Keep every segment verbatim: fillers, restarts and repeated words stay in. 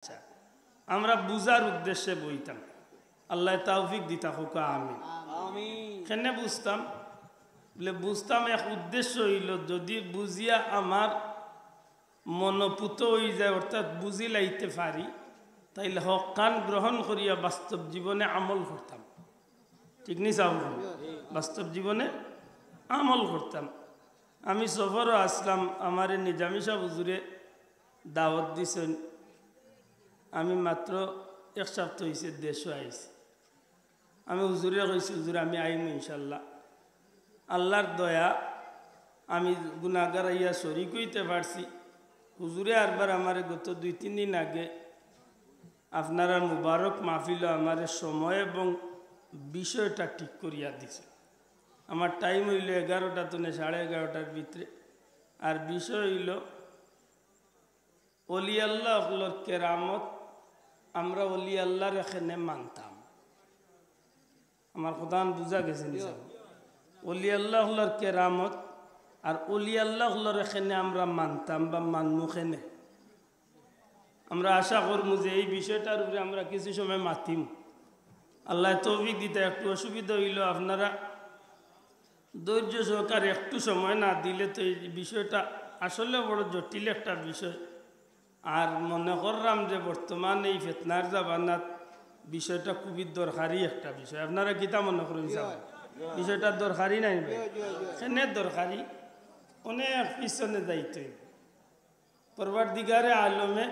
আচ্ছা, আমরা বুঝার উদ্দেশ্যে বইতাম। আল্লায় তৌফিক দিতা হোক, আমিন। আমিন। কেনে বুঝতাম? বলে, বুঝতাম এক উদ্দেশ্য অইলো, যদি বুঝিয়া আমার মনোপুত অইযায়, অর্থাৎ বুঝিলাইতে পারি, তাইলে হক কান গ্রহণ করিয়া বাস্তব জীবনে আমল করতাম। ঠিক নি সাব? বাস্তব জীবনে আমল করতাম। আমি সফরো আছলাম, আমারে নিজামী সাব হুজুরে দাওয়াত দিছইন। আমি মাত্র এক সপ্তাহ অইছে দেশো আইছি। আমি হুজুরে কইছি, "হুজুর, আমি আইমু ইনশাআল্লাহ।" আল্লার দয়া, আমি গুনাগার আইয়া শরিক অইতে পারছি। হুজুরে আরবার আমারে গত দুই তিন দিন আগে আপনারার মুবারক মাহফিলো আমারে সময় এবং বিষয়টা ঠিক করিয়া দিছে। আমার টাইম অইলো এগারোটা তনে সাড়ে এগারোটার ভিতরে। আর বিষয় অইলো, অলি আল্লাহ অকলর কেরামত, আমরা অলি আল্লারে কেনে মানতাম। আমার কথাখান বুঝা গেছে নি সাব? অলি আল্লাহ অকলর কেরামত আর অলি আল্লাহ অকলরে কেনে আমরা মানতাম বা মানমু কেনে। আমরা আশা করমু যে এই বিষয়টার উপরে আমরা কিছু সময় মাতিম। আল্লায় তৌফিক দিতা। একটু অসুবিধা অইলো, আপনারা ধৈর্য সহকারে একটু সময় না দিলে তো এই বিষয়টা আসলে বড় জটিল একটা বিষয়। আর মনে করলাম যে বর্তমান এই ফিতনার জামানাত বিষয়টা খুবই দরকারি একটা বিষয়। আপনারা কিতা মনে করইন সাব? বিষয়টা দরকারি নায় নি ভাই? কেনে দরকারি? অনেক পিছনে যাইতে অইবো। পরওয়ারদিগারে আলমে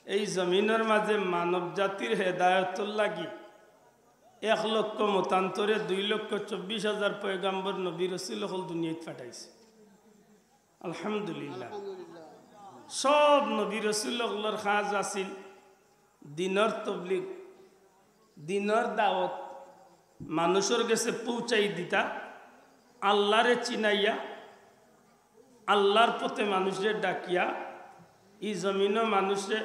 এই জমিনর মাঝে মানব জাতির হেদায়তর লাগি এক লক্ষ মতান্তরে দুই লক্ষ চব্বিশ হাজার পয়গাম্বর নবী রসুল অকল দুনিয়াত পাঠাইছে। আলহামদুলিল্লাহ। সব নবী রসুল অকলর কাজ আছিল দিনর তবলিগ, দিনর দাওয়াত, মানুষর গেছে পৌঁছাই দিতা, আল্লারে চিনাইয়া, আল্লার পথে মানুষরে ডাকিয়া, ই জমিনো মানুষরে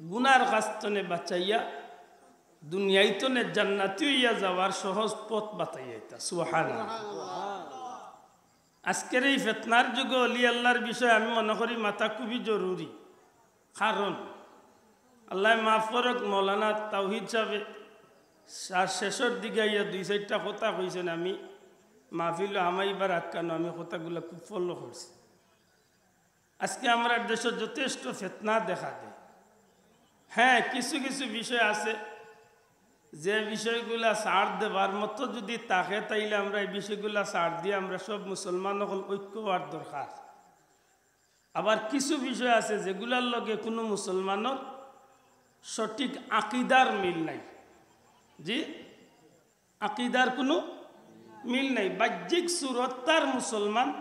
গুনার কাজ তনে বাঁচাইয়া, দুনিয়াই তনে জান্নাতি অইয়া যাওয়ার সহজ পথ বাতাইয়া দিতা। সুবহানাল্লাহ। আজকের এই ফিতনার যুগে অলি আল্লার বিষয়ে আমি মনে করি মাতা খুবই জরুরি। কারণ আল্লায় মাফ করউক, মৌলানা তাওহিদ সাবে তার শেষর দিকে আইয়া দুই চাইরটা কথা কইছইন, আমি মাহফিলো হামাইবার আগ খানো আমি কথাগুলা খুব ফলো করছি। আজকে আমরার দেশো যথেষ্ট ফিতনা দেখা দেয়। হ্যাঁ, কিছু কিছু বিষয় আছে যে বিষয়গুলা ছাড় দেবার মতো যদি থাকে, তাইলে আমরা এই বিষয়গুলা ছাড় দিয়া আমরা সব মুসলমান অকল ঐক্য অওয়ার দরকার। আবার কিছু বিষয় আছে যেগুলার লগে কুনু মুসলমানর সঠিক আকিদার মিল নাই। জি, আকিদার কুনু মিল নাই। বাহ্যিক সুরত তার মুসলমান,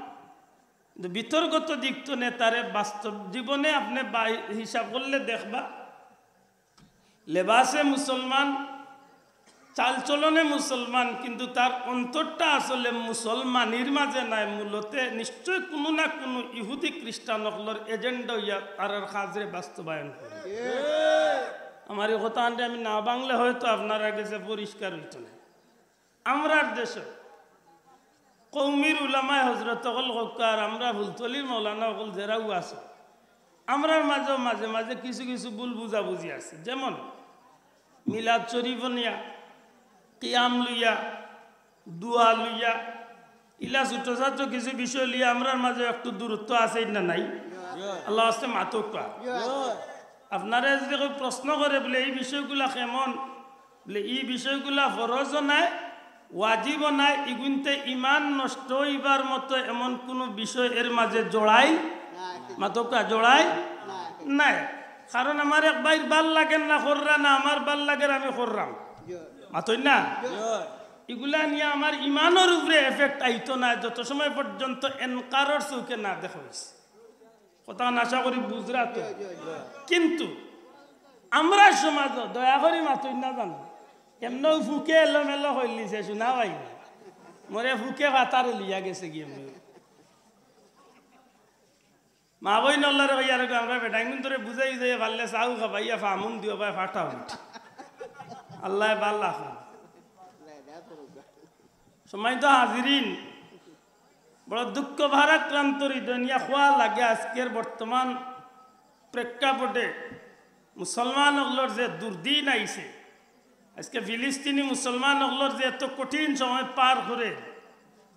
কিন্তু ভিতরগত দিক তনে তারে বাস্তব জীবনে আপনে বাই-, হিসাব করলে দেখবা, লেবাসে মুসলমান, চালচলনে মুসলমান, কিন্তু তার অন্তরটা আসলে মুসলমানির মাঝে নাই। মূলতে নিশ্চয় কুনু না কুনু ইহুদি খ্রিস্টান অকলর এজেন্ডা অইয়া তারার কাজরে বাস্তবায়ন করে। আমার এই কথাখানরে আমি না বাংলে হয়তো আপনারার গেছে পরিষ্কার অইতো না। আমরার দেশো কওমির উলামায়ে হজরত অকল কউক্কা আর আমরা ফুলতলির মৌলানা অকল যেরাউ আছে, আমরার মাঝেও মাঝে মাঝে কিছু কিছু ভুল বুঝাবুঝি আছে। যেমন মিলাদ শরিফ নিয়া, কিয়াম লইয়া, দোয়া লইয়া, ইলা ছোট ছাটো কিছু বিষয় লইয়া আমরার মাঝে একটু দূরত্ব আছে না নাই? আল্লাহ আস্তে মাতউক্কা। আপনারা যদি কেউ প্রশ্ন করে বলে, "এই বিষয়গুলা কেমন?" বলে, "এই বিষয়গুলা ফরজও নায়, ওয়াজিবও নায়, ইগুইন্তে ইমান নষ্ট অইবার মতো এমন কুনু বিষয় এর মাঝে জড়াই, মাতউক্কা, জড়াই নাই।" কারণ আমার এক ভাইর ভালা লাগের না কররা না, আমার ভালা লাগের আমি কররাম। মাতইন না? ইগুলা নিয়া আমার ইমানর উপরে এফেক্ট আইতো না, যত সময় পর্যন্ত এনকারর চউখে না দেখা অইছে। কথাখান আশা করি বুঝরা তো। কিন্তু আমরার সমাজো, দয়া করি মাতইন না জানো, এমনেউ ফুকে এলোমেলো করিলিছে, শুনা পাই না। মোরে ফুকে ফাতারে লইয়া গেছে গিয়া। মা-বইন অকলরে কইয়ার, আমরা বেটাইন গুইন্তরে বুঝাই যে পারলে চাউ খাবাইয়া ফামুন দিও ভাই, ফাটাও। আল্লায় ভালা রাখউক। সম্মানিত হাজিরিন, বড় দুঃখ ভারাক্রান্ত হৃদয় নিয়া কওয়া লাগে আজকের বর্তমান প্রেক্ষাপটে মুসলমান অকলর যে দুর্দিন আইছে, আজকে ফিলিস্তিনি মুসলমান অকলর যে এত কঠিন সময় পার করে,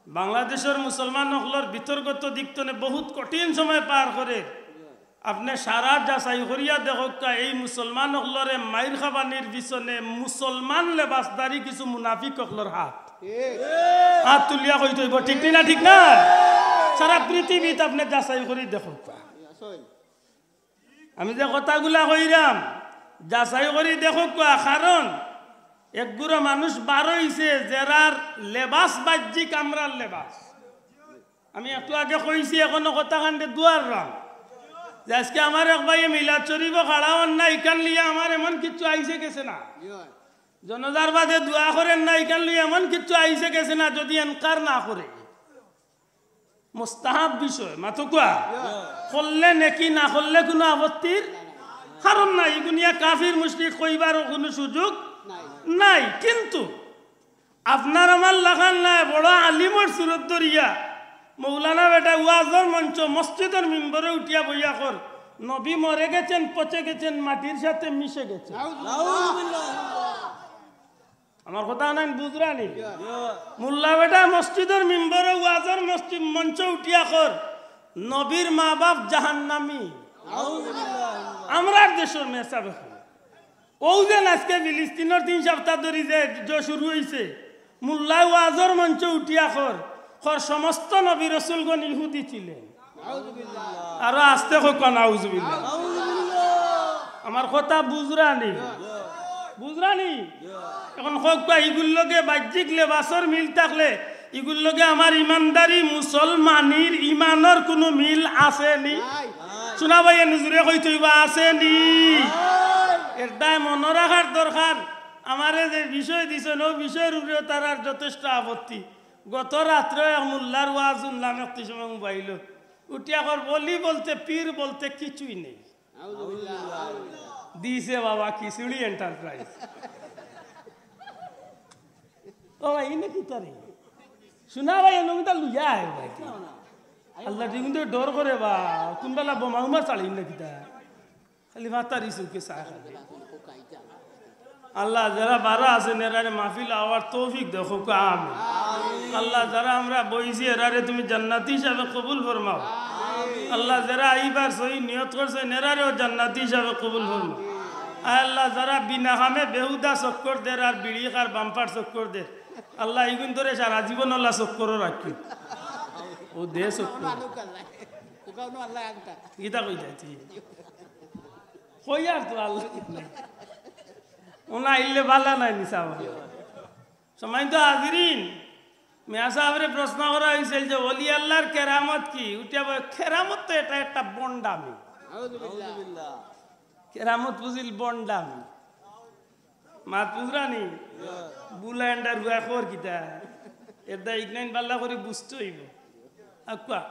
বাংলাদেশর মুসলমান অকলর ভিতরগত দিক তনে বহুত কঠিন সময় পার করে। আপনে সারা যাচাই করিয়া দেখউক্কা, এই মুসলমান অকলরে মাইর খাবানির পিছনে মুসলমান লেবাসধারী কিছু মুনাফিক অকলর হাত। হাত তুলিয়া কইতে অইবো, ঠিক নি না? ঠিক না? সারা পৃথিবীত আপনে যাচাই করি দেখউক্কা। আমি যে কথাগুলা কইরাম, যাচাই করি দেখউক্কা, কারণ একগুরা মানুষ বার অইছে যেরার লেবাস বাহ্যিক আমরার লেবাস। আমি একটু আগে কইছি, এখনো কথাখান দুয়াররাম যে আজকে আমার এক ভাইয়ে মিলাদ শরীফো খাড়া অন না, ইখান লইয়া আমার এমন কিচ্ছু আইছে গেছে না। জনাজার বাদে দোয়া করেন না, ইখান লইয়া এমন কিচ্ছু আইছে গেছে না, যদি এনকার না করে। মুস্তাহাব বিষয়, মাতউক্কা। করলে নেকি, না করলে কুনু আপত্তির কারণ নাই। ইগুনিয়া কাফির মুশরিক কইবারও কুনু সুযোগ নাই। কিন্তু আপনার আমার লাখান নায়, বড় আলিমর সুরত ধরিয়া মৌলানা বেটায় ওয়াজর মঞ্চ, মসজিদর মিম্বরে উঠিয়া বইয়া কর, "নবী মরে গেছেন, পচে গেছেন, মাটির সাথে মিশে গেছেন।" আমার কথা নাই বুঝরা নি? মোল্লা বেটা মসজিদর মিম্বরে ওয়াজর মসজিদ মঞ্চ উঠিয়া কর, "নবীর মা বাপ জাহান্নামী।" আমরার দেশর মেসাব এখন। অউ যে আজকে ফিলিস্তিনর তিন সপ্তাহ ধরি যে যুদ্ধ শুরু অইছে, মোল্লায় ওয়াজর মঞ্চ উঠিয়া কর, কর, "সমস্ত নবী রসুলগণ ইহুদি ছিলেন।" আরো আস্তে কউক্কা, "নাউজুবিল্লাহ।" আমার কথা বুঝরা নি? বুঝরা নি? এখন কউক্কা, ইগুর লগে বাহ্যিক লেবাসর মিল থাকলে ইগুর লগে আমার ইমানদারি মুসলমানির ইমানর কুনু মিল আছে নি? শুনা ভাই, এ নজরে কইতে অইবো, আছে নি? এরদায় মনো রাখার দরকার, আমারে যে বিষয় দিছইন, অউ বিষয়র উপরেও তারার যথেষ্ট আপত্তি। গত রাত্রেও এক মোল্লার ওয়াজ হুনলাম, একটি সময় মোবাইলো উঠিয়া কর, "বলি বলতে পীর বলতে কিছুই নেই।" দিছে বাবা খিচুড়ি এন্টারপ্রাইজ। ও ভাই, ইনো কিতা রে? শুনা ভাই, এনো কিতা লইয়া আয় ভাই। আল্লাহ, ঠিক কিন্তু ডর করে বা, কুনবালা বোমা উমা চালিন না কিতা? খালি মাতারি চউখে চায় খালি। আল্লাহ, যেরা বারা আছইন, এরারে মাহফিল আওয়ার তৌফিক দেও, কউক্কা আমিন। আল্লাহ, যেরা আমরা বইছি, এরারে তুমি জান্নাতি হিসাবে কবুল ফরমাও। আল্লাহ, যেরা আইবার সহি নিয়ত করছইন, এরারেও জান্নাতি হিসাবে কবুল ফরমাও। আয় আল্লাহ, যেরা বিনা কামে বেহুদা চক্কর দের আর বিড়ি খার বাম্পার চক্কর দের, আল্লাহ, ইগুইন্তরে সারা জীবন আল্লাহ চক্করো রাখিও। ও দে চক্কর। কিতা কইতায় তুই? কইয়ার তো আল্লাহ। ওনা আইলে বালা নায় নি সাব। সম্মানিত হাজিরিন, মেসাবরে প্রশ্ন করা অইছিল যে, "ওলি আল্লাহর কেরামত কি?" উঠিয়া বলে, "কেরামত তো এটা একটা বন্ডামি।" কেরামত বুঝিল বন্ডামি। মাত বুঝরা নি? বুলা এন্ডার হুয়া খবর কিতা? এরদায় ইগনাইন বালা করি বুঝতে অইবো। আউক্কা।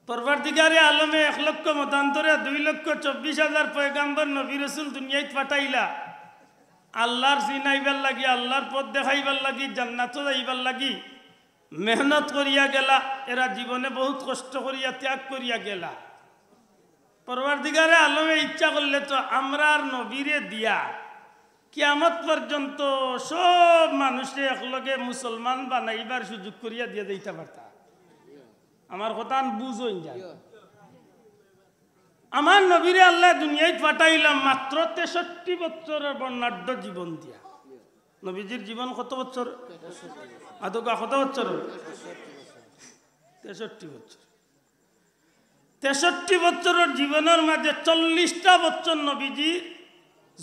পরওয়ারদিগারে আলমে এক লক্ষ মতান্তরে দুই লক্ষ চব্বিশ হাজার পয়গাম্বর নবী রসুল দুনিয়াত পাঠাইলা। আল্লাহর চিনাইবার লাগি, আল্লাহর পথ দেখাইবার লাগি, জান্নাতো যাইবার লাগি মেহনত করিয়া গেলা। এরা জীবনে বহুত কষ্ট করিয়া, ত্যাগ করিয়া গেলা। পরওয়ারদিগারে আলমে ইচ্ছা করলে তো আমরার নবীরে দিয়া কিয়ামত পর্যন্ত সব মানুষরে একলগে মুসলমান বানাইবার সুযোগ করিয়া দিয়া যাইতা পারতা। আমার কথাখান বুঝইন যান। আমার নবীরে আল্লায় দুনিয়াত পাঠাইলা মাত্র তেষট্টি বছরর বর্ণাঢ্য জীবন দিয়া। নবীজির জীবন কত বছর? আদকা কত বছর? তেষট্টি বছর। তেষট্টি বছরর জীবনর মাঝে চল্লিশটা বছর নবীজি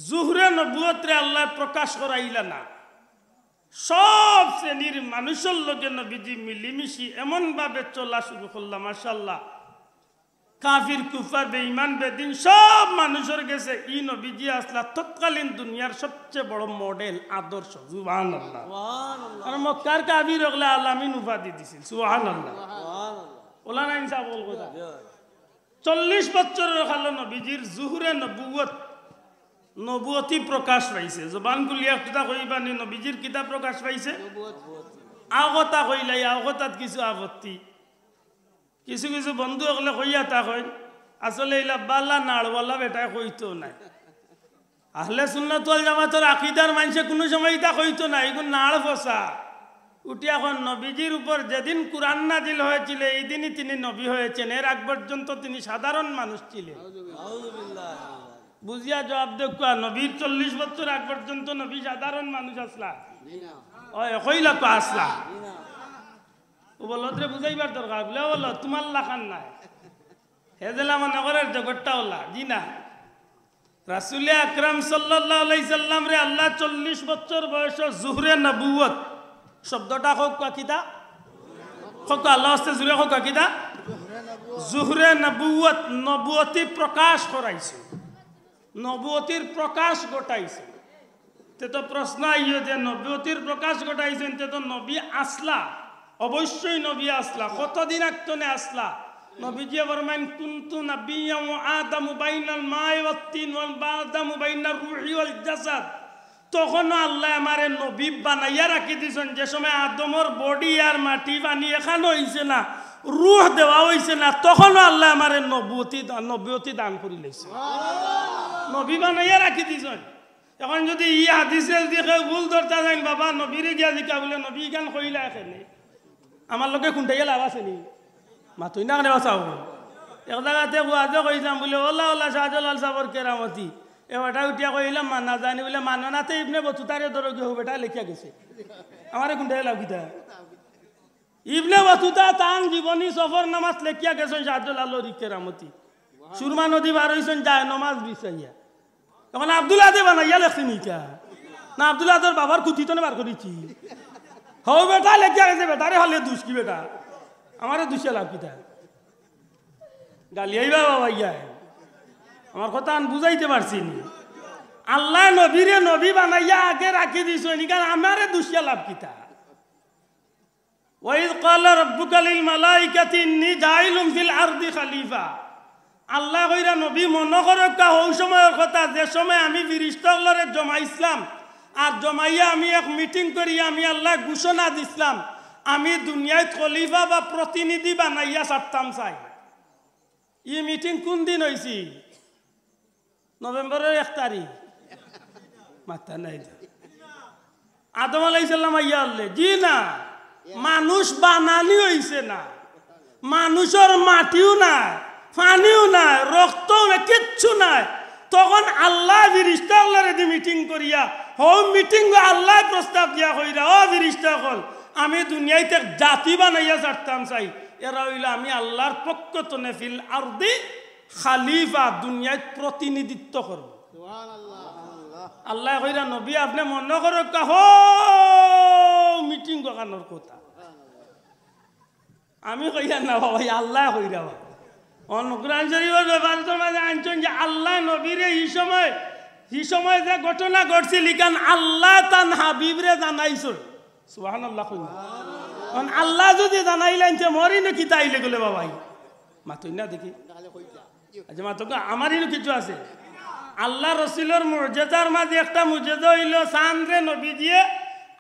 জুহরে নবুয়তরে আল্লায় প্রকাশ করাইলা না। সব শ্রেণীর মানুষর লগে নবীজি মিলিমিশি এমনভাবে চলা শুরু করলা, মাশাআল্লাহ। কাফির, কুফার, বেঈমান, বেদিন সব মানুষর গেছে ই নবীজি আছলা তৎকালীন দুনিয়ার সবচেয়ে বড় মডেল, আদর্শ। সুবহানাল্লাহ। আর মক্কার কাফির অকলে আল আমিন উপাধি দিছিল। সুবহানাল্লাহ। ওলা নাইন সাব অকল কথা। চল্লিশ বছরর কালো নবীজির জুহরে নবুয়ত, নবুয়তি প্রকাশ পাইছে। জবান খুলিয়া একটা কইবা নি, নবীজির কিতা প্রকাশ পাইছে? আও কথা কইলাই, আও কথাত কিছু আপত্তি। কিছু কিছু বন্ধু অকলে কইয়া তা কইন, আসলে ইলা বালা নাড়ওয়ালা বেটায় কইতো নায়। আহলে সুন্নাত ওয়াল জামাতর আকিদার মানষে কুনু সময় ইতা কইতো নায়, ইগুন নাড় ফসা। উঠিয়া কইন নবীজির উপর যেদিন কুরআন নাজিল হয়েছিল, এই দিনই তিনি নবী হয়েছেন, এর আগ পর্যন্ত তিনি সাধারণ মানুষ ছিলেন। বুঝিয়া জবাব দেউক্কা, নবীর চল্লিশ বছর আগ পর্যন্ত নবী সাধারণ মানুষ আছলা? অয়, কইলা তো আছলা। ও বলদরে বুঝাইবার দরকার, বুলে, "ও বলদ, তুমার লাখান নায়।" হে যেলা মনে করের জগৎটা ওলা, জি না। রাসুলে আকরাম সাল্লাল্লাহু আলাইহি সাল্লামরে আল্লায় চল্লিশ বছর বয়সো জুহরে নবুয়ত শব্দটা কউক্কা কিতা? কউক্কা, আল্লার ওয়াস্তে জুরে কউক্কা কিতা? জুহরে নবুয়ত, নবুয়তি প্রকাশ করাইছে, নবুয়তির প্রকাশ ঘটাইছে। তে তো প্রশ্ন আইও যে নবুয়তির প্রকাশ ঘটাইছইন, তে তো নবী আছলা, অবশ্যই নবী আছলা। কতদিন আগ তনে আছলা? নবীজিয়ে ফরমাইন, "কুনতু নাবিয়্যান ওয়া আদামু বাইনাল মাই ওয়াত তিন ওয়া আদামু বাইনার রুহি ওয়াল জাসাদ।" তখনও আল্লায় আমারে নবী বানাইয়া রাখি দিছইন। যে সময় আদমর বডি আর মাটি পানি এখানো অইছে না, রুহ দেওয়া অইছে না, তখনও আল্লায় আমারে নবুয়তি দা-, নবুয়তি দান করিলাইছে, নবী বানাইয়া রাখি দিছইন। এখন যুদি ই হাদিসরে যুদি কেউ ভুল ধরতা যাইন, বাবা, নবীরে গিয়া জিকা বুলে, "নবী ইখান কইলা কেনে? আমার লগে কুনটাইয়া লাভ আছে নি?" মাতইন না কেনে বাচাও। এক জাগাতে ওয়াজো কইছলাম বুলে, "ওলা ওলা শাহজালাল সাবর কেরামতি।" এ বেটা উঠিয়া কইলা, "মানা যায়নি।" বুলে, "মানো না তে ইবনে বতুতারে ধরো গিয়া, হউ বেটা লেখিয়া গেছে। আমারে কুনটাইয়া লাভ কিতা?" ইবনে বতুতা তান জীবনী সফরনামাত লেখিয়া গেছইন শাহজালালর ই কেরামতি। সুরমা নদী পার অইছইন যায় নমাজ বিছাইয়া। এখন আব্দুল আদে বানাইয়া লেখছে নি ইটা? না আব্দুল আদর বাবার কুতি তনে বার করিছি? হউ বেটা লেখিয়া গেছে, বেটারে হলে দুষ কি বেটা? আমারে দুষিয়া লাভ কিতা? গালিয়াইবা বাবা ইয়া। আমার কথা আন বুঝাইতে পারছি নি? আল্লায় নবীরে নবী বানাইয়া আগে রাখি দিছইন, ইখান আমারে দুষিয়া লাভ কিতা? "ওয়াইজ ক্বালা রাব্বুকা লিল মালাইকাতি ইন্নী জাইলুন ফিল আরদি খালিফা।" আল্লায় কইরা, "নবী, মনো করউক্কা হউ সময়র কথা, যে সময় আমি ফিরিস্তা অকলরে জমাইছলাম, আর জমাইয়া আমি এক মিটিং করি, আমি আল্লায় ঘোষণা দিছলাম, আমি দুনিয়াত খলিফা বা প্রতিনিধি বানাইয়া ছাড়তাম চাই।" ই মিটিং কুন দিন অইছে? নভেম্বরর এক তারিখ। মাথা নাই তো। আদম আলাইহিস সালাম আইয়া উঠলে, জি না, মানুষ বানানি অইছে না, মানুষর মাটিও নাই, পানিও নাই, রক্তও নাই, কিচ্ছু নাই। তখন আল্লায় ফিরিস্তা অকলরে দি মিটিং করিয়া, হউ মিটিংও আল্লায় প্রস্তাব দিয়া কইরা, "ও ফিরিস্তা অকল, আমি দুনিয়াইত এক জাতি বানাইয়া ছাড়তাম চাই, এরা অইলো আমি আল্লার পক্ষ তনে ফিল আরদি খালিফা, দুনিয়াইত প্রতিনিধিত্ব করবো।" আল্লায় কইরা, "নবী, আপনে মনো করউক্কা হউ মিটিং অখানর কথা।" আমি কইয়ার না বাবা, ই আল্লায় কইরা বাবা। অন কোরআন শরীফর রেফারেন্সর মাঝে আনছইন যে আল্লায় নবীরে ই সময়, ই সময় যে ঘটনা ঘটছিল, ইখান আল্লায় তান হাবিবরে জানাইছইন। সুবহানাল্লাহ কইন। অন আল্লায় যুদি জানাইলাইন, তে মোর ইনো কিতা আইলে গেলে বাবাই? মাতইন না দেখি। আচ্ছা, মাতউক্কা, আমার ইনো কিছু আছে। আল্লার রসুলর মুজেজার মাঝে একটা মুজেজা অইলো, চানরে নবীজিয়ে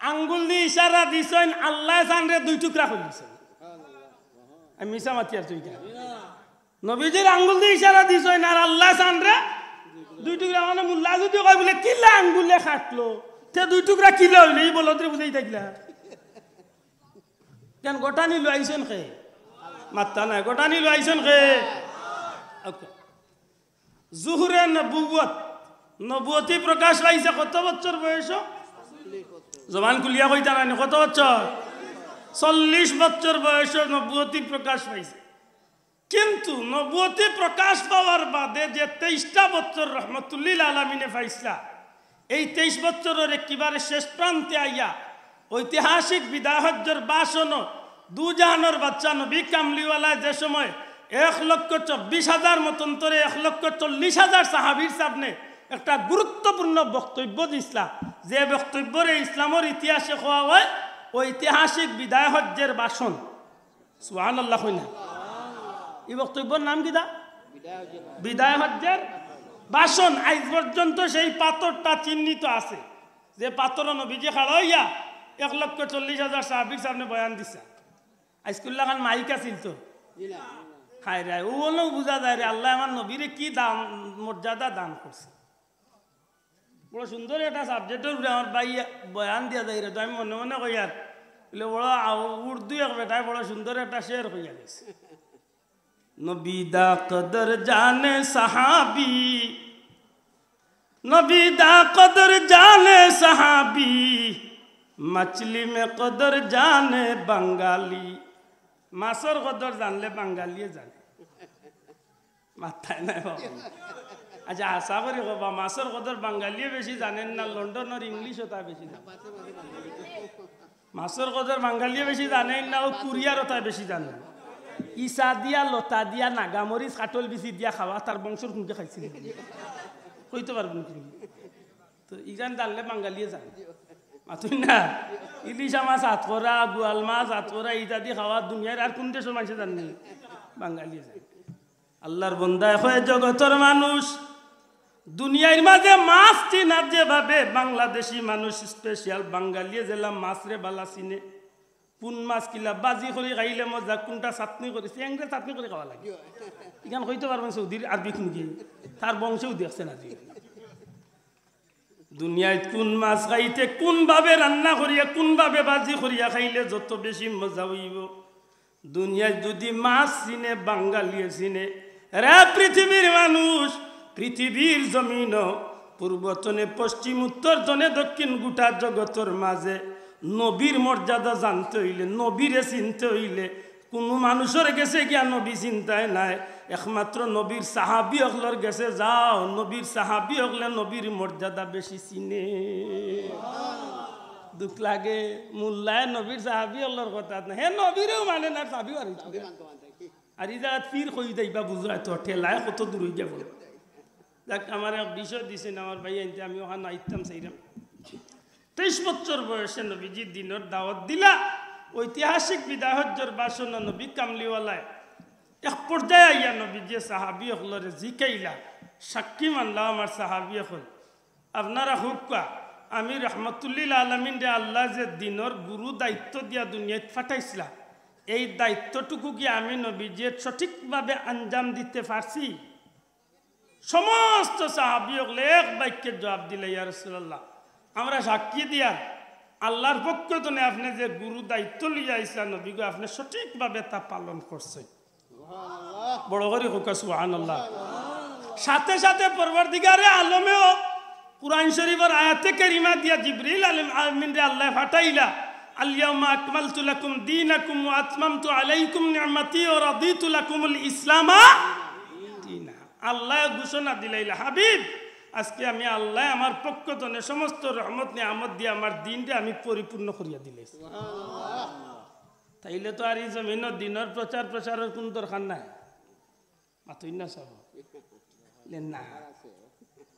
আঙ্গুল দি ইশারা দিছইন, আল্লায় চানরে দুই টুকরা করি দিছইন। আমি মিছা মাতিয়ার তুই কেনে? নবীজির আঙ্গুল দি ইশারা দিছইন, আর আল্লায় চানরে দুই টুকরা। মানে মুল্লা যুদি কয় বুলে, "কিলা আঙ্গুলে কাটলো, তে দুই টুকরা কিলা অইলো?" ই বলদরে বুঝাইতা কিলা? কেন ঘটানি লইয়া আইছইন কে? মাতরা নায়, ঘটানি লইয়া আইছইন কে? OK। জুহরে নবুয়ত, নবুয়তি প্রকাশ পাইছে কত বছর বয়সো? জবান খুলিয়া কইতা নানি, কত বছর? চল্লিশ বছর বয়সো নবুয়তি প্রকাশ পাইছে। কিন্তু নবুয়তি প্রকাশ পাওয়ার বাদে যে তেইশটা বছর রহমতুল্লিল আলামিনে পাইছলা, এই তেইশ বছরর একেবারে শেষ প্রান্তে আইয়া ঐতিহাসিক বিদায় হজ্জর ভাষণো দুজাহানর বাদশা নবী কামলিওয়ালায় যে সময় এক লক্ষ চব্বিশ হাজার মতান্তরে এক লক্ষ চল্লিশ হাজার সাহাবীর সামনে একটা গুরুত্বপূর্ণ বক্তব্য দিছলা, যে বক্তব্যরে ইসলামর ইতিহাসে কওয়া অয় ঐতিহাসিক বিদায় হজ্জের ভাষণ। সুবহানাল্লাহ কইন না। ই বক্তব্যর নাম কিতা? বিদায় হজ্জের ভাষণ। আইজ পর্যন্ত সেই পাথরটা চিহ্নিত আছে, যে পাথরো নবীজি খাড়া অইয়া এক লক্ষ চল্লিশ হাজার সাহাবীর সামনে বয়ান দিছা। আইজকুল্লাখান মাইক আছিল তো? আয় রে, অউ অনো বুঝা যায় রে, আল্লায় আমার নবীরে কি দাম, মর্যাদা দান করছে। বড় সুন্দর একটা subject-র উপরে আমার ভাই বয়ান দিয়া যাইরা, তো আমি মনে মনে কইয়ার, বলে, বড় আ-, উর্দু এক বেটায় বড় সুন্দর একটা শের কইয়া গেছে। নবী দা কদর জানে সাহাবি, নবী দা কদর জানে সাহাবি, মাছলি মে কদর জানে বাঙালি। মাছর কদর জানলে বাঙালিয়ে জানে। মাথায় নাই বাবা। আচ্ছা, আশা করি কবা, মাছর কদর বাঙালিয়ে বেশি জানেন না, লন্ডনর ইংলিশ অতায় বেশি জানে? মাছর কদর বাঙালিয়ে বেশি জানেন না, অউ কুরিয়ার অতায় বেশি জানে? ইছা দিয়া, লতা দিয়া, নাগামরিচ, কাঠল বিচি দিয়া খাওয়া, তার বংশর কুনকে খাইছিল? কইতো পারবো নি? তো ইখান জানলে বাঙালিয়ে জানে। মাতইন না? ইলিশা মাছ আতকরা, বোয়াল মাছ আতকরা ইত্যাদি খাওয়া দুনিয়ার আর কুন দেশর মানষে জাননি? বাঙালিয়ে জানে। আল্লার বন্দায় কয়, জগতর মানুষ, দুনিয়ার মাঝে মাছ চিনার যেভাবে বাংলাদেশি মানুষ special, বাঙালিয়ে যেলা মাছরে বালা চিনে। কুন মাছ কিলা ভাজি করি খাইলে মজা, কুনটা চাটনি করি, চেংড়া চাটনি করি খাওয়া লাগে। ইখান কইতো পারবো নি সৌদির আরবি কুনকে? তার বংশেউ দেখছে না যে। দুনিয়াত কুন মাছ খাইতে, কুনভাবে রান্না করিয়া, কুনভাবে ভাজি করিয়া খাইলে যত বেশি মজা অইবো। দুনিয়াত যুদি মাছ চিনে বাঙালিয়ে চিনে, রে পৃথিবীর মানুষ, পৃথিবীর জমিনো পূর্ব তনে পশ্চিম, উত্তর তনে দক্ষিণ, গুটা জগতর মাঝে নবীর মর্যাদা জানতে অইলে, নবীরে চিনতে অইলে, কুনু মানুষর গেছে গিয়া নবী চিনতায় নায়, একমাত্র নবীর সাহাবী অকলর গেছে যাও, নবীর সাহাবী অকলে নবীর মর্যাদা বেশি চিনে। দুখ লাগে, মোল্লায় নবীর সাহাবী অকলর কথা না, হে নবীরেও মানে না, সাহাবী আর হইতো না। আর ই জাগাত ফির কই যাইবা বুঝো, এত ঠেলায় কত দূর অই যাবো। যাক, আমার এক বিষয় দিছেন আমার ভাই আনতে, আমি অখান আইতাম চাইরাম। তেইশ বছর বয়সে নবীজি দিনর দাওয়াত দিলা। ঐতিহাসিক বিদায় হজ্জর ভাষণ নবী কামলিওয়ালায় এক পর্যায়ে আইয়া নবীজি সাহাবী অকলরে জিকাইলা, সাক্ষী মানলা আমার সাহাবী অকল, আপনারা কউক্কা, আমি রহমতুল্লিল আলামিনরে আল্লায় যে দিনর গুরু দায়িত্ব দিয়া দুনিয়াত পাঠাইছলা, এই দায়িত্বটুকু কি আমি নবীজিয়ে সঠিকভাবে আঞ্জাম দিতে পারছি? সমস্ত সাহাবী অকলে এক বাক্যে জবাব দিলা, ইয়া রাসূলুল্লাহ, আমরা সাক্ষী দিয়ার আল্লার পক্ষ তনে আপনে যে গুরু দায়িত্ব লইয়া আইছলা নবী গো, আপনে সঠিকভাবে তা পালন করছইন। বড় করি কউক্কা সুবহানাল্লাহ। সাথে সাথে পরওয়ারদিগারে আলমেও কুরআন শরীফর আয়াতে কারিমা দিয়া জিবরিল আলামিনরে আল্লায় পাঠাইলা, আল ইয়াউমা আকমালতু লাকুম দীনাকুম ওয়া আতমামতু আলাইকুম নি'মাতি ওয়া রাদিতু লাকুমুল ইসলামা দীনা। আল্লায় ঘোষণা দিলাইলা, হাবিব, আজকে আমি আল্লায় আমার পক্ষ তনে সমস্ত রহমত নিয়ামত দিয়া আমার দিনরে আমি পরিপূর্ণ করিয়া দিলাইছি। তাইলে তো আর ই জমিনো দিনর প্রচার প্রসারর কুন দরকার নাই। মাতইন না সাব? লে না।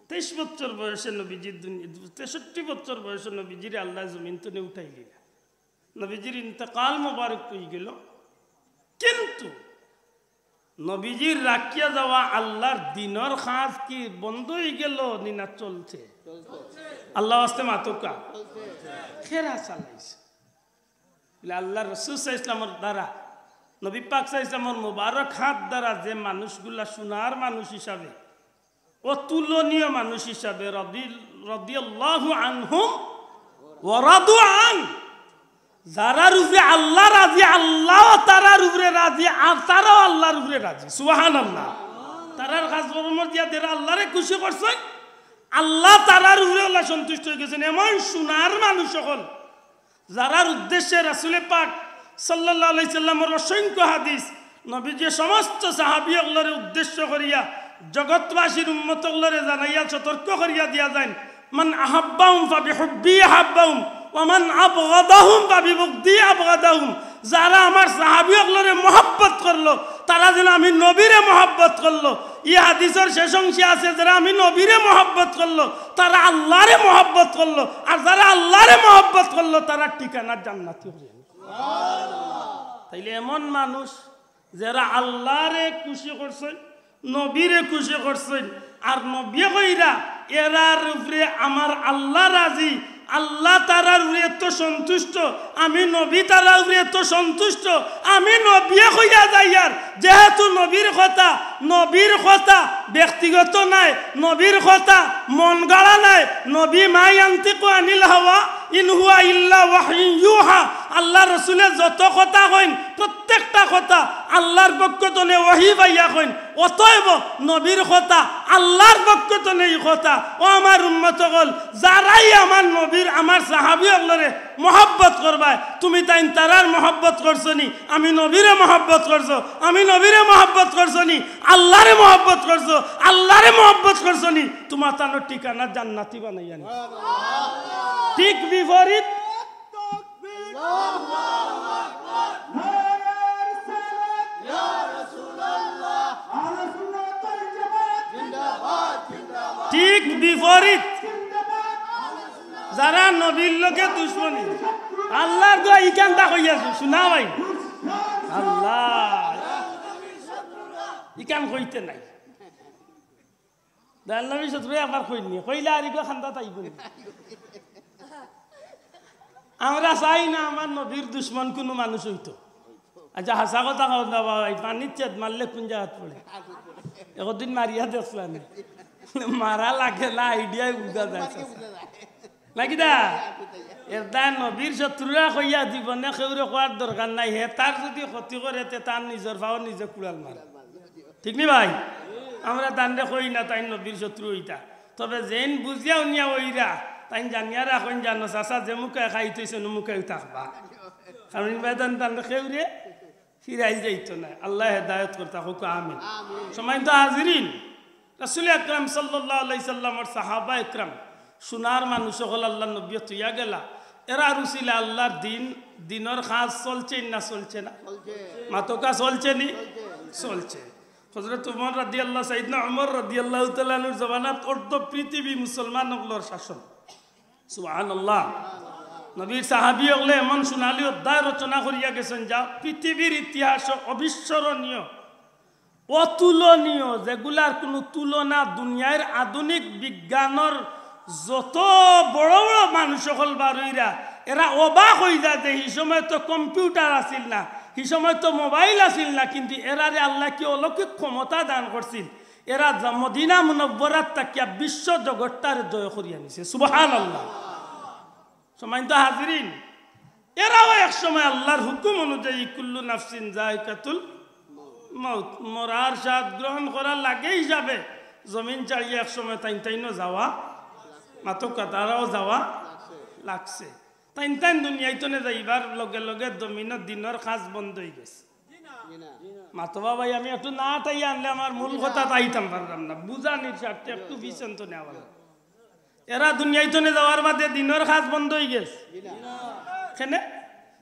তেইশ বছর বয়সে নবীজির দুনি-, তেষট্টি বছর বয়সে নবীজিরে আল্লায় জমিন তনে উঠাইলিলা। নবীজির ইন্তেকাল মোবারক অইগেলো। কিন্তু নবীজির রাখিয়া যাওয়া আল্লার দিনর কাজ কি বন্ধ অইগেলো নি না চলছে? আল্লার ওয়াস্তে মাতউক্কা। কেরা চালাইছে? বলে, আল্লার রসুল সাল্লাল্লাহু আলাইহি ওয়াসাল্লামর দ্বারা, নবী পাক সাল্লাল্লাহু আলাইহি ওয়াসাল্লামর মোবারক হাত দ্বারা যে মানুষগুলা সোনার মানুষ হিসাবে, অতুলনীয় মানুষ হিসাবে, রাদি-, রাদিয়াল্লাহু আনহুম ওয়া রাদু আন, যারার উপরে আল্লা রাজি, আল্লাও তারার উপরে রাজি, আর তারাও আল্লার উপরে রাজি। সুবহানাল্লাহ। তারার কাজকর্ম দিয়া যারা আল্লারে খুশি করছইন, আল্লা তারার উপরে আল্লা সন্তুষ্ট অইগেছইন। এমন সোনার মানুষ অকল, যারার উদ্দেশ্যে রাসুলে পাক সাল্লাল্লাহু আলাইহি সাল্লামর অসংখ্য হাদিস, নবীজি সমস্ত সাহাবী অকলরে উদ্দেশ্য করিয়া, জগৎবাসীর উম্মত অকলরে জানাইয়া সতর্ক করিয়া দিয়া যাইন, "মান আহাব্বাহুম ফাবিহুব্বি আহাব্বাহুম, ওয়া মান আবগাদাহুম ফাবিবুগদি আবগাদাহুম।" যারা আমার সাহাবী অকলরে মহব্বত করলো, তারা যেন আমি নবীরে মহব্বত করলো। ই হাদিসর শেষ অংশে আছে, যারা আমি নবীরে মহব্বত করলো, তারা আল্লারে মহব্বত করলো, আর যারা আল্লারে মহব্বত করলো, তারা ঠিকানা জান্নাতি অইবো। তাইলে এমন মানুষ, যারা আল্লারে খুশি করছইন, নবীরে খুশি করছইন, আর নবীয়ে কইরা, "এরার উপরে আমার আল্লা রাজি, আল্লা তারার উপরে এত সন্তুষ্ট, আমি নবী তারার উপরে এত সন্তুষ্ট, আমি নবিয়ে কইয়া যাইয়ার, যেহেতু নবীর কথা, নবীর কথা ব্যক্তিগত নায়, নবীর কথা মন গড়া নায়, নবী মা ইয়ান্তিকু আনিল হাওয়া, ইন হুয়া ইল্লা ওয়াহয়ুন ইউহা। আল্লার রসুলে যত কথা কইন, প্রত্যেকটা কথা আল্লার পক্ষ তনে ওহি পাইয়া কইন। অতএব নবীর কথা, আল্লার পক্ষ তনে ই কথা। ও আমার উম্মত অকল, যারাই আমার নবীর, আমার সাহাবী অকলরে মহব্বত করবায়, তুমি তাইন তারার মহব্বত করছো নি? আমি নবীরে মহব্বত করছো, আমি নবীরে মহব্বত করছো নি? আল্লারে মহব্বত করছো, আল্লারে মহব্বত করছো নি? তুমার তানোর ঠিকানা জান্নাতি বানাইয়া নি। ঠিক বিপরীত, ঠিক বিপরীত, যারা নবীর লগে দুশমনি, আল্লার দোয়া ইখানটা কইয়াছি, শুনা ভাই, আল্লাহ ইখান কইতে নাই। দয়াল নবীর শত্রু একবার কইনি, কইলে আর ইগু খান্দাত আইবো নি। আমরা চাই না আমার নবীর দুশমন কুনু মানুষ অইতো। আচ্ছা, হাছা কথা কও না বাবা, এই পানির চেত মারলে কুন জাগাত পড়ে? একদিন মারিয়া দেখলাম, মারা লাগে না, আইডিয়ায় বুঝা যায়। নাকি দা? এরদায় নবীর শত্রুরা কইয়া জীবনে কেউরে কওয়ার দরকার নাই, হে তার যদি ক্ষতি করে, তে তার নিজর পাও নিজে কুড়াল মারে। ঠিক নি ভাই? আমরা তানরে কই না তাইন নবীর শত্রু অইতা, তবে যেইন বুঝিয়া উনিয়া অইরা, তাইন জানিয়া রাখইন, জানো চাচা যে মুখে খাইতইছে, নু মুখেউ থাকবা। কারণ ইবাদান তানরে কেউরে ফিরাই যাইতো না। আল্লায় হেদায়েত করতা হোক, আমিন। সম্মানিত হাজিরিন, রাসূল আকরাম সাল্লাল্লাহু আলাইহি সাল্লামর সাহাবা একরাম, সোনার মানুষ অকল আল্লার নবীয়ে থইয়া গেলা, এরার উসিলায় আল্লার দিন, দিনর কাজ চলছে না চলছে না? মাতকা চলছে নি? চলছে। হযরত উমর রাদিয়াল্লাহু, সাইয়েদনা উমর রাদিয়াল্লাহু তাআলা আনহুর জমানাত অর্ধ পৃথিবী মুসলমান অকলর শাসন। সুবহানাল্লাহ। নবীর সাহাবী অকলে এমন সোনালী অধ্যায় রচনা করিয়া গেছেন, যা পৃথিবীর ইতিহাসে অবিস্মরণীয়, অতুলনীয়, যেগুলার কুনু তুলনা দুনিয়ার আধুনিক বিজ্ঞানর যত বড় বড় মানুষ অকল বার অইরা, এরা অবাক অইযায় যে হি সময় তো কম্পিউটার আছিল না, হি সময় তো মোবাইল আছিল না, কিন্তু এরারে আল্লায় কি অলৌকিক ক্ষমতা দান করছিল। এরা যা মদিনা মুনাওয়ারাত থাকিয়া বিশ্ব জগতটারে জয় করিয়া নিছে। সুবহানাল্লাহ। সম্মানিত হাজিরিন, এরাও এক সময় আল্লার হুকুম অনুযায়ী কুল্লু নাফসিন যায়িকাতুল মউত, মরার স্বাদ গ্রহণ করা লাগে হিসাবে জমিন ছাড়িয়া এক সময় তাইন তাইনও যাওয়া, মাতকা তারাও যাওয়া লাগছে। তাইন তাইন দুনিয়াইত নে যাইবার লগে লগে জমিনর দিনর কাজ বন্ধ অইগেছে। মাতবা ভাই, আমি একটু না টাইয়া আনলে আমার মূল কথাত আইতাম পারলাম না। বুঝানির স্বার্থে একটু পিছন তো নেওয়া লাগবো। এরা দুনিয়াইত নে যাওয়ার বাদে দিনর কাজ বন্ধ অইগেছে। কেনে?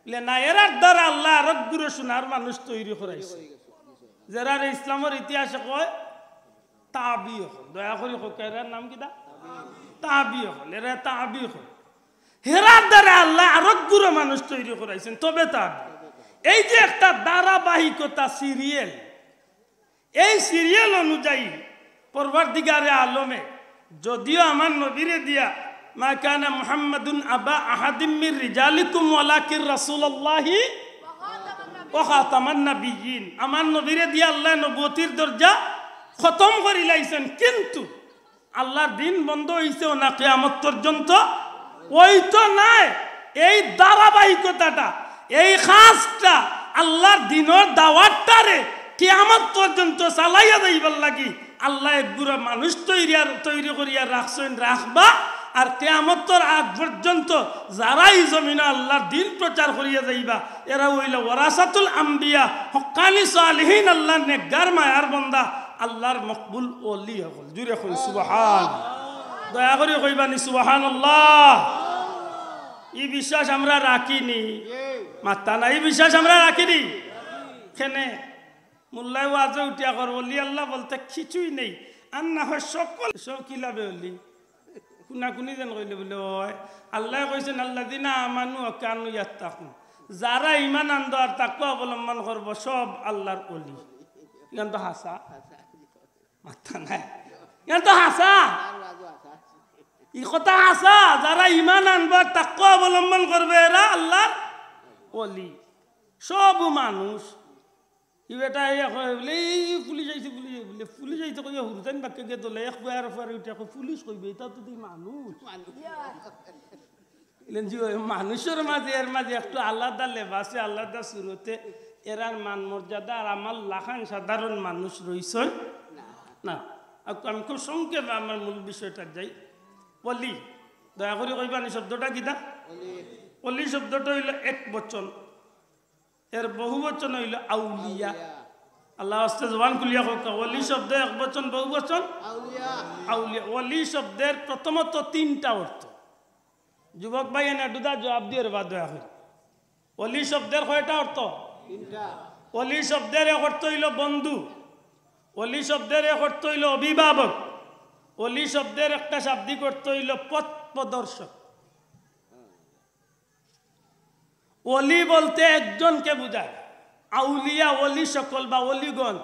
বলে না, এরার দ্বারা আল্লায় আরক গুরু সোনার মানুষ তৈরি করাইছে। যেরারে ইসলামর ইতিহাসে কয় তাবি অকল। দয়া করি কউক্কা, এরার নাম কিতা? তাবি অকল। এরা তাবি অকল। হেরার দ্বারা আল্লায় আরক গুরু মানুষ তৈরি করাইছেন, তবে তাবি। এই যে একটা ধারাবাহিকতা, সিরিয়াল, এই সিরিয়াল অনুযায়ী পরওয়ারদিগারে আলমে যদিও আমার নবীরে দিয়া, "মা কানা মুহাম্মাদুন আবা আহাদিম মির রিজালিকুম ওয়ালাকিন রাসূলুল্লাহি ওয়া খাতামান নাবিয়্যিন", আমার নবীরে দিয়া আল্লায় নবুয়তির দরজা খতম করিলাইছেন, কিন্তু আল্লার দিন বন্ধ অইছে না কিয়ামত পর্যন্ত? অইতো নায়। এই ধারাবাহিকতাটা, এই কাজটা, আল্লার দিনর দাওয়াতটারে কিয়ামত পর্যন্ত চালাইয়া যাইবার লাগি আল্লায় এক গুরা মানুষ তৈরি আর, তৈরি করিয়া রাখছইন, রাখবা। আর কিয়ামতর আগ পর্যন্ত যারা ই জমিনো আল্লার দিন প্রচার করিয়া যাইবা, এরা অইলা ওয়ারাসাতুল আম্বিয়া, হক্কানি সালিহিন, আল্লার নেককার মায়ার বন্দা, আল্লার মকবুল ওলি অকল। জুরে কই সুবহান। দয়া করি কইবানি সুবহানাল্লাহ। ই বিশ্বাস আমরা রাখি নি? মাত্তা না, ই বিশ্বাস আমরা রাখি নি? কেনে? মোল্লায় ওয়াজো উঠিয়া কর, ওলি আল্লাহ বলতে কিছুই নেই। আর না হয় সকল শৌকিলা বেওলি। কুনাকুনি যেন কইলে বলে, "ওই, আল্লায় কইছেন, 'আল্লাযীনা আমানু ওয়া কানু ইয়াত্তাকুন।' যারা ঈমান আনবো আর তাকওয়া অবলম্বন করবো, সব আল্লার ওলি।" ইখান তো হাছা। মাত্তা নাই। ইখান তো হাছা। ই কথা হাছা, যারা ঈমান আনবো আর তাকওয়া অবলম্বন করবো, এরা আল্লার অলি, সব মানুষ। ই বেটা ইয়া কয় বুলে, "এই পুলিশ আইছে, পুলিশ আইছে," বুলে, পুলিশ আইছে কইয়া হুরুতাইন বাক্কা গিয়া দলে এক ফুয়ার ফুয়ারে উঠে কয়, "পুলিশ কইবে, ইতা তো দেখি মানুষ।" ইলেন জি, ওই মানুষর মাঝে, এর মাঝে একটু আলাদা লেবাসে, আলাদা সুরতে, এরার মান মর্যাদা আর আমার লাখান সাধারণ মানুষ রইছইন না। আর আমি খুব সংক্ষেপে আমার মূল বিষয়টা যাই। অলি, দয়া করি কইবানি শব্দটা কিতা? অলি শব্দটা অইলো এক বচন, এর বহু বচন অইলো আউলিয়া। আল্লাহ আস্তে জবান খুলিয়া কউক্কা, অলি শব্দ এক বচন, বহু বচন আউলিয়া। অলি শব্দের প্রথমত তিনটা অর্থ। যুবক ভাইয়াইন, এডুদা জবাব দিও রে বা দয়া করি। অলি শব্দের কয়টা অর্থ? তিনটা। অলি শব্দের এক অর্থ অইলো বন্ধু, অলি শব্দের এক অর্থ অইলো অভিভাবক, অলি শব্দের একটা শাব্দিক অর্থ অইলো পথ প্রদর্শক। অলি বলতে একজনকে বুঝায়, আউলিয়া, অলি সকল বা অলিগণ।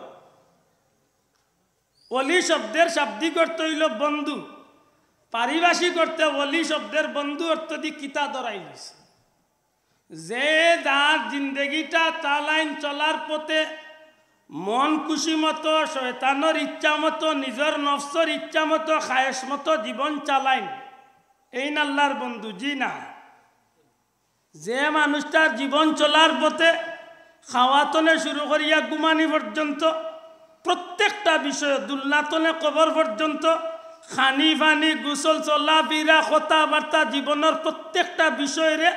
অলি শব্দের শাব্দিক অর্থ অইলো বন্ধু, পারিভাষিক অর্থে অলি শব্দের বন্ধু অর্থ দি কিতা ধরাইলিছে? যে যার জিন্দেগিটা চালাইন, চলার পথে মন খুশি মতো, শয়তানর ইচ্ছা মতো, নিজর নফসর ইচ্ছা মতো, খায়েশ মতো জীবন চালাইন, এইন আল্লার বন্ধু? জি না। যে মানুষটার জীবন চলার পথে খাওয়া তনে শুরু করিয়া ঘুমানি পর্যন্ত প্রত্যেকটা বিষয়, দুলনা তনে কবর পর্যন্ত, খানি পানি, গোসল, চলাফিরা, কথাবার্তা, জীবনর প্রত্যেকটা বিষয়রে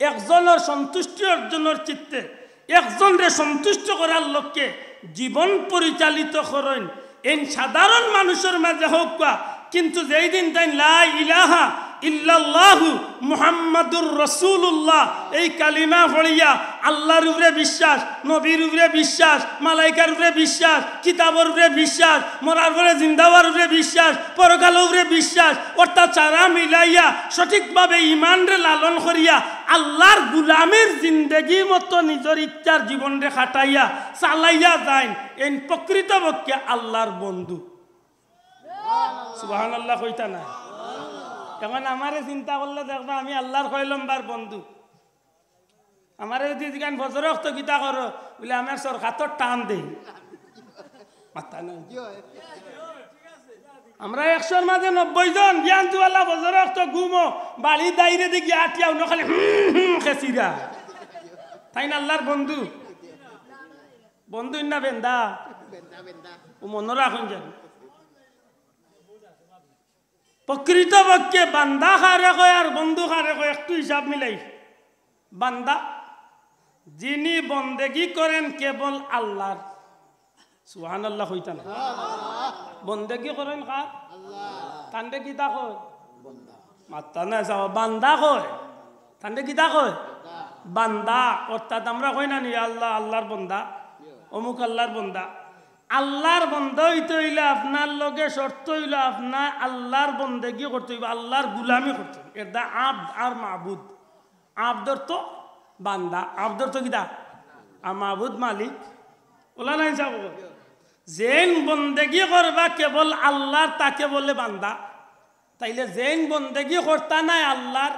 একজনর সন্তুষ্টি অর্জনর চিত্তে, একজনরে সন্তুষ্ট করার লক্ষ্যে জীবন পরিচালিত করইন, এইন সাধারণ মানুষর মাঝে হউক্কা, কিন্তু যেই দিন তাইন লা ইলাহা ইল্লাল্লাহু মুহাম্মাদুর রাসূলুল্লাহ এই কালিমা পড়িয়া আল্লার উপরে বিশ্বাস, নবীর উপরে বিশ্বাস, মালাইকার উপরে বিশ্বাস, কিতাবর উপরে বিশ্বাস, মরার পরে জিন্দা অওয়ার উপরে বিশ্বাস, পরকালর উপরে বিশ্বাস, অর্থাৎ সারা মিলাইয়া সঠিকভাবে ইমানরে লালন করিয়া আল্লার গুলামির জিন্দেগি মতো নিজর ইচ্ছার জীবনরে খাটাইয়া চালাইয়া যাইন, এইন প্রকৃতপক্ষে আল্লার বন্ধু। সুবহানাল্লাহ কইতা না? এখন আমারে চিন্তা করলে দেখবা আমি আল্লার কয় লম্বার বন্ধু। আমারে যদি জিগাইন ফজর অক্ত কিতা করো, বুলে আমার সরকাতর টান দেই। মাথা নাই। আমরা একশোর মাঝে নব্বই জন বিয়ানতুওয়ালা ফজর অক্ত ঘুমো, বাড়ি দাইরে দি গিয়া আটিয়া উনো খালি হুম হুম খেসিরা। তাইন আল্লার বন্ধু? বন্ধু না বেন্দা? ও মনো রাখইন যেন। প্রকৃতপক্ষে বান্দা কারে কয় আর বন্ধু কারে কয় একটু হিসাব মিলাই। বান্দা, যিনি বন্দেগী করেন কেবল আল্লার। সুবহানাল্লাহ কইতা না? বন্দেগী করেন কার? তানরে কিতা কয়? মাত্তা না যাও, বান্দা কয়। তানরে কিতা কয়? বান্দা। অর্থাৎ আমরা কই না নি, "আল্লাহ, আল্লার বন্দা, অমুক আল্লার বন্দা।" আল্লার বন্দা অইতে অইলে আপনার লগে শর্ত অইলো আপনার আল্লার বন্দেগী করতে অইবো, আল্লার গুলামি করতে অইবো। এর দা আব্দ আর মাবুদ। আব্দ অর্থ বান্দা, আব্দ অর্থ কিতা? আর মাবুদ মালিক। ওলা নাই যাব। যেইন বন্দেগী করবা কেবল আল্লার, তাকে বলে বান্দা। তাইলে যেইন বন্দেগী করতা নায় আল্লার,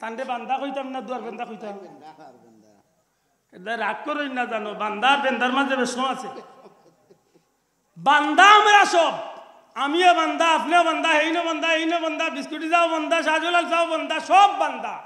তানরে বান্দা কইতাম না দুয়ার বান্দা কইতাম? এটা রাগ করইন না জানো, বান্দা আর বেন্দার মাঝে বেশ আছে। বান্দা আমরা সব, আমিও বান্দা, আপনিও বান্দা, হেইনও বান্দা, এইনও বান্দা, বিস্কুটি যাও বান্দা, শাহজলাল যাও বান্দা, সব বান্দা।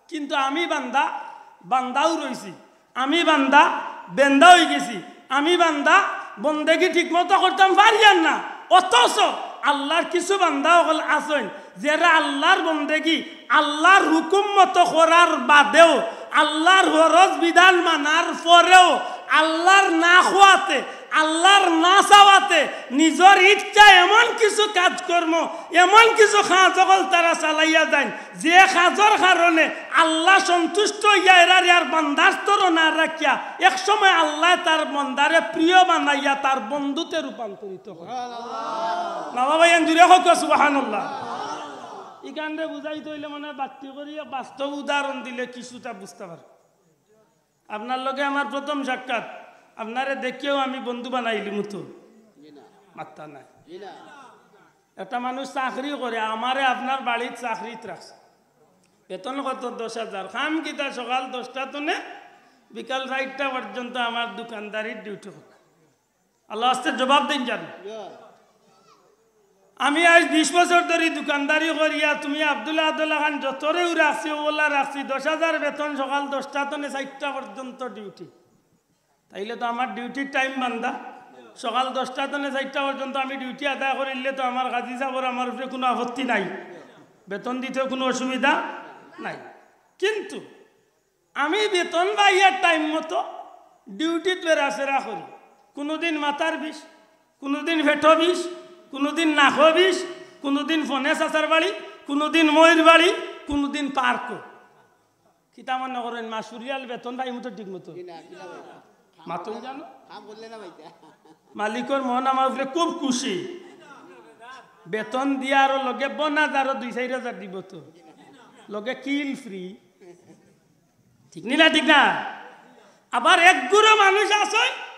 কিন্তু আমি বান্দা, বান্দাও রইছি। আমি বান্দা, বেন্দা অই গেছি। আমি বান্দা, বন্দেগী ঠিকমতো করতাম পারিয়ার না। অথচ আল্লার কিছু বান্দা অকল আছইন, যেরা আল্লার বন্দেগী, আল্লার হুকুম মতো করার বাদেও, আল্লার ফরজ বিধান মানার পরেও, আল্লার না কওয়াতে, আল্লার না চাওয়াতে, নিজর ইচ্ছা এমন কিছু কাজকর্ম, এমন কিছু কাজ অকল তারা চালাইয়া যাইন, যে কাজর কারণে আল্লা সন্তুষ্ট অইয়া এরারে আর বান্দার স্তরো না রাখিয়া এক সময় আল্লায় তার বন্দারে প্রিয় বানাইয়া তার বন্ধুতে রূপান্তরিত করে। না বাবা, এন জুড়ে হোক সুবহানাল্লাহ। ইখানরে বুঝাইতে অইলে মনে হয় বাট্টি করি বাস্তব উদাহরণ দিলে কিছুটা বুঝতে পারো। আপনার লগে আমার প্রথম সাক্ষাৎ, আপনারে দেখিয়াউ আমি বন্ধু বানাইলিমু তো। মাত্তা নাই। একটা মানুষ চাকরি করে, আমারে আপনার বাড়িত চাকরিত রাখছে, বেতন কত? দশ হাজার। কাম কিতা? সকাল দশটা তনে বিকাল চাইরটা পর্যন্ত আমার দোকানদারির ডিউটি করলাম। আল্লার ওয়াস্তে জবাব দেইন জানো। আমি আইজ বিশ বছর ধরি দোকানদারি করিয়া, তুমি আব্দুল আদুল্লা খান যতরেউ রাখছি, অউলা রাখছি, দশ হাজার বেতন, সকাল দশটা তনে চাইরটা পর্যন্ত ডিউটি। তাইলে তো আমার ডিউটির টাইম বান্ধা। সকাল দশটা তনে চাইরটা পর্যন্ত আমি ডিউটি আদায় করিলে তো আমার কাজী সাবর আমার উপরে কুনু আপত্তি নাই, বেতন দিতেও কুনু অসুবিধা নাই। কিন্তু আমি বেতন পাইয়ার টাইম মতো ডিউটিত বেড়াছেড়া করি। কুনুদিন মাথার বিষ, কুনুদিন পেটো বিষ, কুনুদিন নাকো বিষ, কুনুদিন ফনে চাচার বাড়ি, কুনুদিন ময়ূর বাড়ি, কুনুদিন পার্কো। কিতা মনে করইন, মাসুরিয়াল বেতন পাইমু তো ঠিক মতো? মাতইন জানো? মালিকর মন আমার উপরে খুব খুশি। বেতন দিয়া আরো লগে বোনাস আরো দুই চাইর হাজার দিবো তো, লগে কিল ফ্রি। ঠিক নি না? ঠিক না? আবার এক গুরু মানুষ আছে,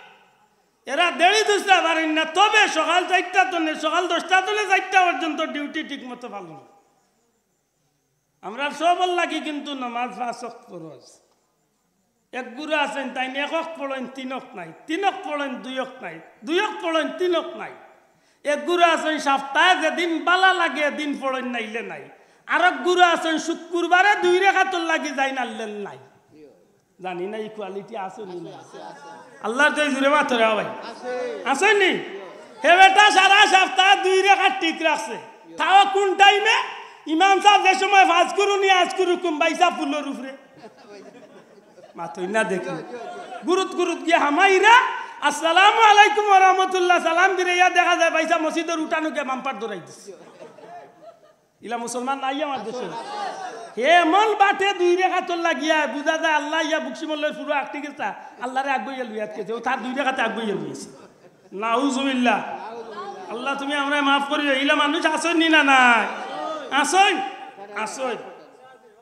এরা দেড়ি দুসরা পারইন না, তবে সকাল চাইরটা তনে, সকাল দশটা তনে চাইরটা পর্যন্ত ডিউটি ঠিক মতো পালন। আমরার সবর লাগি কিন্তু নমাজ পাঁচ ওয়াক্ত ফরজ। এক গুরু আছইন, তাইন এক ওয়াক্ত পড়ইন, তিন ওয়াক্ত নাই, তিন ওয়াক্ত পড়ইন, দুই ওয়াক্ত নাই, দুই ওয়াক্ত পড়ইন, তিন ওয়াক্ত নাই। এক গুরু আছইন, সাপ্তায় যেদিন বালা লাগে, এদিন পড়ইন, নাইলে নাই। আরক গুরু আছইন, শুক্কুরবারে দুই রেকাতর লাগি যাইন, আইলেন নাই। জানি না ই কোয়ালিটি আছে নি না। আল্লার দোয়াই জুরে মাতো রে ভাই। আছে নি? হে বেটা সারা সাপ্তায় দুই রেকাত ঠিক রাখছে। তাও কুন টাইমে? ইমাম সাব যে সময় ফাজকুরুনি আজকুরুকুম বাইছা ফুলর উপরে। মাতইন না দেখি। গুরুত গুরুত গিয়া হামাইরা, "আসসালামু আলাইকুম ওয়া রাহমাতুল্লাহ", সালাম দিরা ইয়া দেখা যায় বাইছা মসজিদর উঠানো গিয়া বাম্পার ধরাই দিছে। ইলা মুসলমান নাই আমার দেশো। হে এমন বাটে দুই রেকাতর লাগিয়া, বুঝা যায় আল্লায় ইয়া বুকশিমলর ফুরো আকটি গেছা, আল্লারে আগুইয়া লইয়া আটকেছে, ও তার দুই রেকাতে আগুইয়া লইছে। নাউজুবিল্লাহ। আল্লাহ তুমি আমরারে মাফ করিও। ইলা মানুষ আছইন নি না নাই? আছইন, আছইন।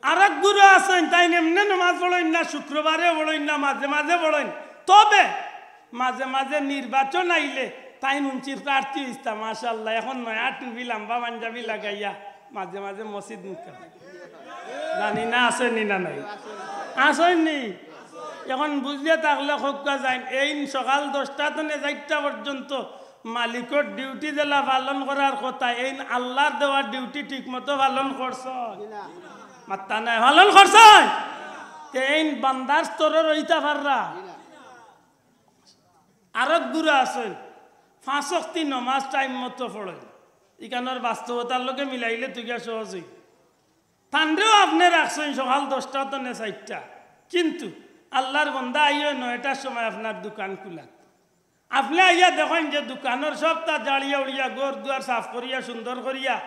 আরক গুরু আছইন, তাইন এমনে নমাজ পড়ইন না, শুক্রবারে পড়ইন না, মাঝে মাঝে পড়ইন। তবে মাঝে মাঝে নির্বাচন আইলে তাইন উনচির প্রার্থী অইছতা, মাশাআল্লাহ। এখন নয়া টুপি, লাম্বা পাঞ্জাবি লাগাইয়া মাঝে মাঝে মসজিদ মুখা। জানি না আছইন নি না নাই? আছইন নি? এখন বুঝিয়া থাকলে কউক্কা যাইন, এইন সকাল দশটা তনে চাইরটা পর্যন্ত মালিকর ডিউটি যেলা পালন করার কথা, এইন আল্লার দেওয়া ডিউটি ঠিক মতো পালন করছইন? মাত্তা নাই, পালন করছইন? তে এইন বান্দার স্তরর অইতা পাররা? আরক গুরু আছইন, পাঁচ ওয়াক্তি নমাজ টাইম মতো পড়ইন, ইখানর বাস্তবতার লগে মিলাইলে তুইগা সহজ অইবো। তানরেও আপনে রাখছইন সকাল দশটা তনে চাইরটা, কিন্তু আল্লার বন্দা আইয়া নয়টার সময় আপনার দোকান খুলাত। আপনে আইয়া দেখইন যে দোকানর সবতা জাড়িয়া উড়িয়া, ঘর দুয়ার সাফ করিয়া, সুন্দর করিয়া,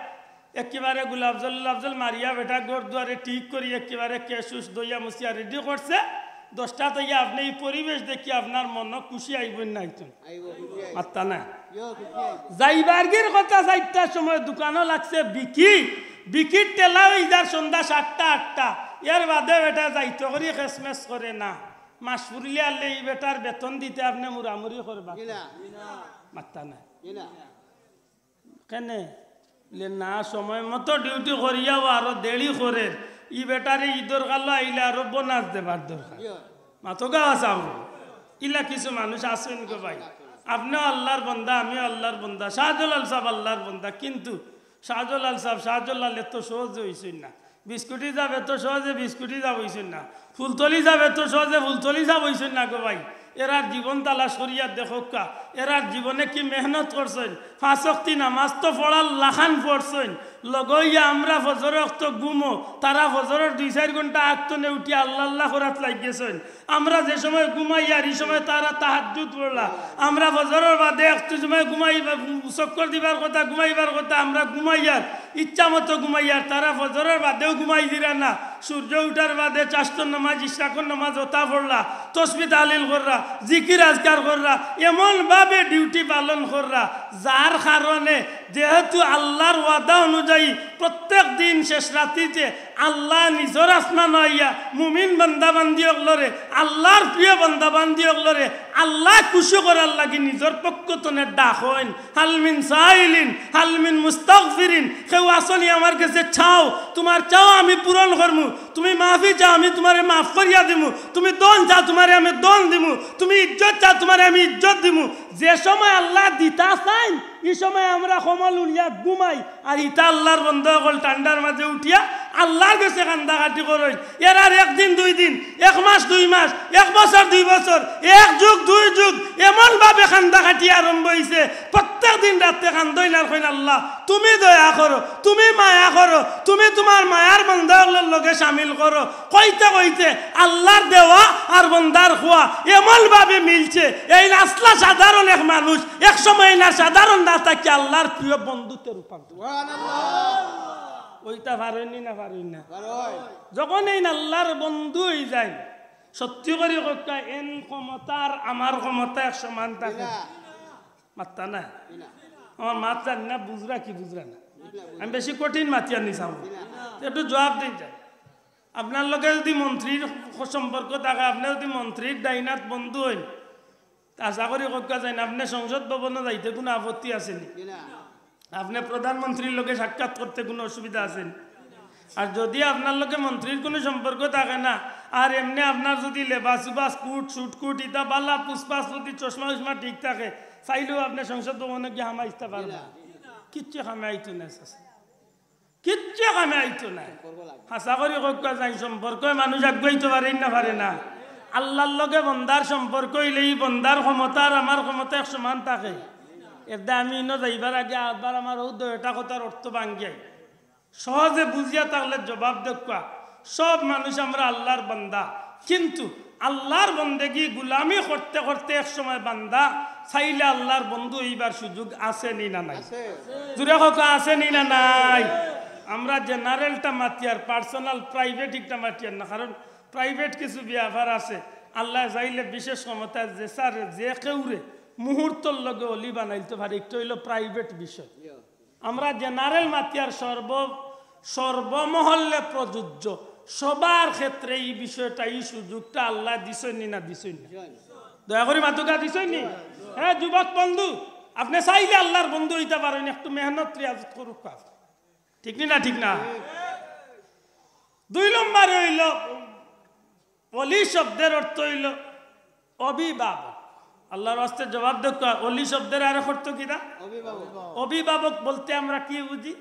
একেবারে গোলাপ জল, গোলাপ জল মারিয়া বেটা ঘর দুয়ারে ঠিক করি, একেবারে কেশ উশ ধইয়া মুছিয়া রেডি করছে। দশটাত আইয়া আপনে ই পরিবেশ দেখি আপনার মনো খুশি আইবো না আইতো? আইবো, খুশি আইবো। মাত্তা না। ইয়ো, খুশি আইবো। যাইবারগির কথা চাইরটার সময় দোকানো লাগছে বিকি, বিকির ঠেলা অই যার সন্ধ্যা সাতটা আটটা, এর বাদে বেটা যাইতো করি খেসমেস করে না। মাস ফুরিলে আরলে ই বেটার বেতন দিতে আপনে মুড়ামুড়ি করবা। মাত্তা না। কেনে? বলে, "না, সময় মতো ডিউটি করিয়াও আরো দেরি করের। ই বেটারে ইদর কালো আইলে আরো বোনাস দেবার দরকার।" মাতো গাওয়া চাও। ইলা কিছু মানুষ আছইন গো ভাই। আপনেও আল্লার বন্দা, আমিও আল্লার বন্দা, শাহজালাল সাব আল্লার বন্দা, কিন্তু শাহজালাল সাব, শাহজালাল এত সহজে অইছইন না। বিস্কুটি সাব এত সহজে বিস্কুটি সাব অইছইন না। ফুলতলি সাব এত সহজে ফুলতলি সাব অইছইন না গো ভাই। এরার জীবন তালাশ করিয়া দেখউক্কা, এরার জীবনে কি মেহনত করছইন। পাঁচ ওয়াক্তি নামাজ তো পড়ার লাখান পড়ছইন, লগে অইয়া আমরা ফজর ওয়াক্ত ঘুমো, তারা ফজরর দুই চাইর ঘন্টা আগ তনে উঠিয়া আল্লা আল্লা করাত লাগিগেছইন। আমরা যে সময় ঘুমাইয়ার, ই সময় তারা তাহাজ্জুদ পড়লা। আমরা ফজরর বাদে একটু সময় ঘুমাই, চক্কর দিবার কথা, ঘুমাইবার কথা, আমরা ঘুমাইয়ার, ইচ্ছা মতো ঘুমাইয়ার। তারা ফজরর বাদেও ঘুমাই দিরা না, সূর্য উঠার বাদে চাস্তর নামাজ, ইশরাকর নামাজ অতা পড়লা, তসবি তাহলিল কররা, জিকির আজকার কররা, এমন ভাবে ডিউটি পালন কররা, যার কারণে যেহেতু আল্লাহর ওয়াদা অনুযায়ী প্রত্যেক দিন শেষ রাতিতে আল্লাহ নিজর আসমানো আইয়া মুমিন বান্দা বান্দি অকলরে, আল্লাহর প্রিয় বান্দা বান্দি অকলরে আল্লাহ খুশি করার লাগি নিজর পক্ষ তনে ডাকইন, "হাল মিন সাইলিন, হাল মিন মুস্তাগফিরিন।" কেউ আছো নি আমার গেছে চাও, তুমার চাও আমি পূরণ করমু। তুমি মাফি চাও, আমি তুমারে মাফ করিয়া দিমু। তুমি ধন চাও, তুমারে আমি ধন দিমু। তুমি ইজ্জত চাও, তুমারে আমি ইজ্জত দিমু। যে সময় আল্লাহ দিতা চাইন, ই সময় আমরা কম্বল উড়িয়া ঘুমাই, আর ইতা আল্লাহর বন্দা অকল ঠান্ডার মাঝে উঠিয়া আল্লাহর গেছে কান্দাকাটি করইন। এরার একদিন দুই দিন, এক মাস দুই মাস, এক বছর দুই বছর, এক যুগ দুই যুগ, এমন ভাবে কান্দাকাটি আরম্ভ অইছে। প্রত্যেক দিন রাতে কান্দইন আর কইন, "আল্লাহ, তুমি দয়া করো, তুমি মায়া করো, তুমি তুমার মায়ার বন্দা অকলর লগে শামিল করো।" কইতে কইতে আল্লাহর দেওয়া আর বন্দার খোয়া এমন ভাবে মিলছে। এইন আছলা সাধারণ এক মানুষ, এক সময় এইন আর সাধারণ না থাকি আল্লাহর প্রিয় বন্ধুতে রূপান্তর। সুবহানাল্লাহ। অইতা পারইন নি না পারইন না? পারইন। যখন এইন আল্লাহর বন্ধু অইযাইন, সত্যি করি কউক্কা, এইন ক্ষমতা আর আমার ক্ষমতা এক সমান থাকে? না। মাতরা না? না। আমার মাত জানি না, বুঝরা কি বুঝরা না? না, বুঝরা। আমি বেশি কঠিন মাতিয়ার নি চাবো। না। একটু জবাব দিন যায়। আপনার লগে যদি মন্ত্রীর সম্পর্ক থাকে, আপনে যদি মন্ত্রীর ডাইনাত বন্ধু অইন, তে আশা করি কউক্কা যাইন, আপনে সংসদ ভবনো যাইতে কুনু আপত্তি আছে নি? না। আপনে প্রধানমন্ত্রীর লগে সাক্ষাৎ করতে কুনু অসুবিধা আছে নি? আর যদি আপনার লগে মন্ত্রীর কুনু সম্পর্ক থাকে না, আর এমনে আপনার যদি লেবাস উবাস, কুট, সুট কুট, ইতা বালা পুসপাস, যদি চশমা উশমা ঠিক থাকে, চাইলেও আপনে সংসদ ভবনো গিয়া হামাইতা পারবা না। কিচ্ছু কামে আইতো না, চাচা। কিচ্ছু কামে আইতো না। সম্পর্ক লাগবো। হাছা করি কউক্কা যাইন, সম্পর্কে মানুষ আগুয়াইতো পারে না, পারে না? আল্লাহর লগে বন্দার সম্পর্ক অইলে ই বন্দার ক্ষমতা আর আমার ক্ষমতা এক সমান থাকে? এরদায় আমি ইনো যাইবার আগে আবার আমার অউ দুইটা কথার অর্থ ভাঙ্গিয়াই। সহজে বুঝিয়া থাকলে জবাব দেউক্কা। সব মানুষ আমরা আল্লাহর বান্দা, কিন্তু আল্লাহর বন্দেগি গুলামি করতে করতে এক সময় বান্দা চাইলে আল্লাহর বন্ধু অইবার সুযোগ আছে নি না নাই? আছে। জুরে কউক্কা, আছে নি না নাই? আমরা জেনারেলটা মাতিয়ার, পার্সোনাল প্রাইভেট একটা মাতিয়ার না, কারণ প্রাইভেট কিছু ব্যাপার আছে। আল্লায় চাইলে বিশেষ ক্ষমতায় যে স্যার যে কেউরে মুহূর্তর লগে অলি বানাইলতে পারে, একটা অইলো প্রাইভেট বিষয়। আমরা জেনারেল মাতিয়ার সর্ব, সর্বমহল্লে প্রযোজ্য, সবার ক্ষেত্রে ই বিষয়টা, ই সুযোগটা আল্লায় দিছইন নি না দিছইন না? দয়া করি মাতউক্কা, দিছইন নি? হ্যাঁ, যুবক বন্ধু, আপনে চাইলে আল্লাহর বন্ধু অইতা পারইন, একটু মেহনত রিয়াজত করউক্কা। ঠিক নি না? ঠিক না? দুই নম্বরে অইলো, অলি শব্দের অর্থ অইলো অভিভাবক। আল্লাহর ওয়াস্তে জবাব দেউক্কা, অলি শব্দের আরেক অর্থ কিতা? অভিভাবক। অভিভাবক বলতে আমরা কি বুঝি?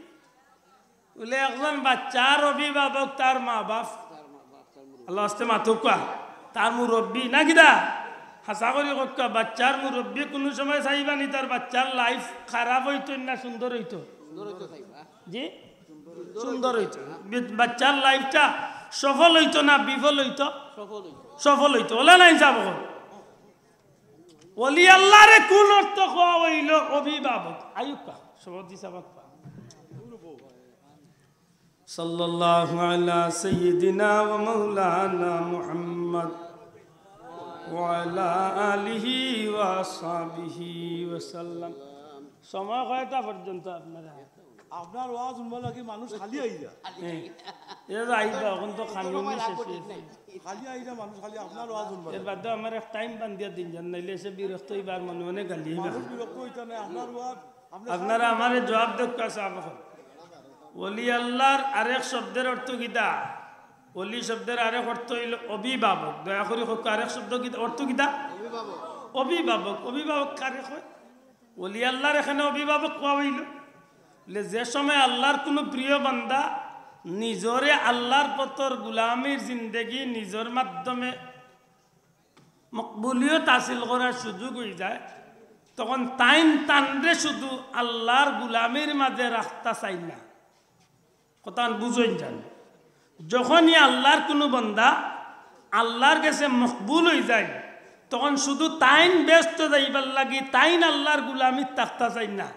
বলে একজন বাচ্চার অভিভাবক তার মা বাপ। আল্লাহর ওয়াস্তে মাতউক্কা, তার মুরব্বি না কিতা? হাছা করি কউক্কা, বাচ্চার মুরব্বি কুনু সময় চাইবা নি তার বাচ্চার লাইফ খারাপ অইতো না সুন্দর অইতো? সুন্দর অইতো চাইবা। জি? সুন্দর অইতো। বি-, বাচ্চার লাইফটা সফল অইতো না বিফল অইতো? সফল অইতো। সফল অইতো। অলা নায় চাবো। অলি আল্লাহরে কুন অর্থ কওয়া অইলো? অভিভাবক। আউক্কা, সভাপতি সাহেব। সাল্লাল্লাহু আলা সাইয়্যিদিনা ওয়া মাওলানা মুহাম্মদ ওয়া আলা আলিহি ওয়া আসহাবিহি ওয়া সাল্লাম। সময় কয়টা পর্যন্ত আপনারা? আপনার ওয়াজ হুনবার লাগি মানুষ খালি আইরা। হ্যাঁ। এরা আইবা, অখন তো খানি উনি শেষ অইছে। খালি আইরা মানুষ, খালি আপনার ওয়াজ হুনবার এর লাগি। বাদে আমার এক টাইম বান্ধিয়া দিন যান, নাইলে এসে বিরক্ত অইবার, মনে মনে গালি অইবা। মানুষ বিরক্ত অইতা নায়, আপনার ওয়াজ, আপনি আপনারা আমারে জবাব দেউক্কা চাইন অখন। অলি আল্লাহর আরেক শব্দের অর্থ কিতা? অলি শব্দের আরেক অর্থ অইলো অভিভাবক। দয়া করি কউক্কা, আরেক শব্দ কিতা, অর্থ কিতা? অভিভাবক। অভিভাবক, অভিভাবক কারে কয়? অলি আল্লাহর এখানে অভিভাবক কওয়া অইলো। বলে, যে সময় আল্লাহর কুনু প্রিয় বান্দা নিজরে আল্লাহর পথর গুলামির জিন্দেগি নিজর মাধ্যমে মকবুলিয়ত হাসিল করার সুযোগ অইযায়, তখন তাইন তানরে শুধু আল্লাহর গুলামির মাঝে রাখতা চাইন না। কথাখান বুঝইন যান। যখনই আল্লাহর কুনু বান্দা আল্লাহর গেছে মকবুল অইযায়, তখন শুধু তাইন বেহেস্তো যাইবার লাগি তাইন আল্লাহর গুলামিত থাকতা চাইন না।